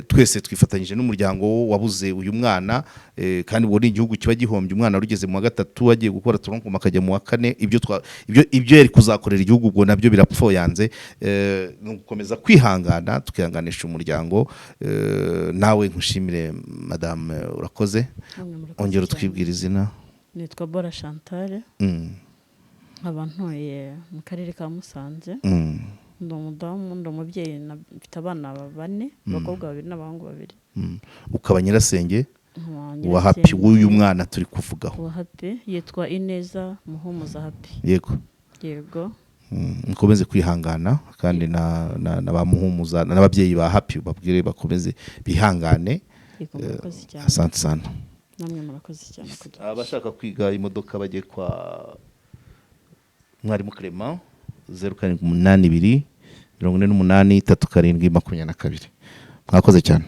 Twese twifatanyije n'umuryango wabuze uyu mwana, kandi ubwo ni igihugu kiba gihombye umwana wari ugeze mu wa gatatu, agiye gukora tronc commun akajya mu wa kane. Ibyo yari kuzakorera igihugu ubwo nabyo birapfoyanze. Ni ugukomeza kwihangana, tukihanganisha umuryango. Nawe nkushimire madame, urakoze. Namwe murakoze Ongera cyane. utwibwira izina. Nitwa Bora Chantal. Nkaba ntuye mu karere ka Musanze. Ndi umudamu, ndi umubyeyi, mfite abana bane, abakobwa babiri n'abahungu babiri. Ukaba nyirasenge Nkaba wa Happy, nyirasenge w'uyu mwana turi kuvugaho. Wa Happy, yitwa Ineza Muhumuza Happy. Yego. Yego. Mukomeze kwihangana kandi na ba Muhumuza n'ababyeyi ba Happy babwire bakomeze bihangane. Yego, murakoze cyane. Asante sana. Namwe murakoze cyane kuduha. Abashaka kwiga imodoka bajye kwa mwarimu Clement, 0782 48 37 22. Mwakoze cyane.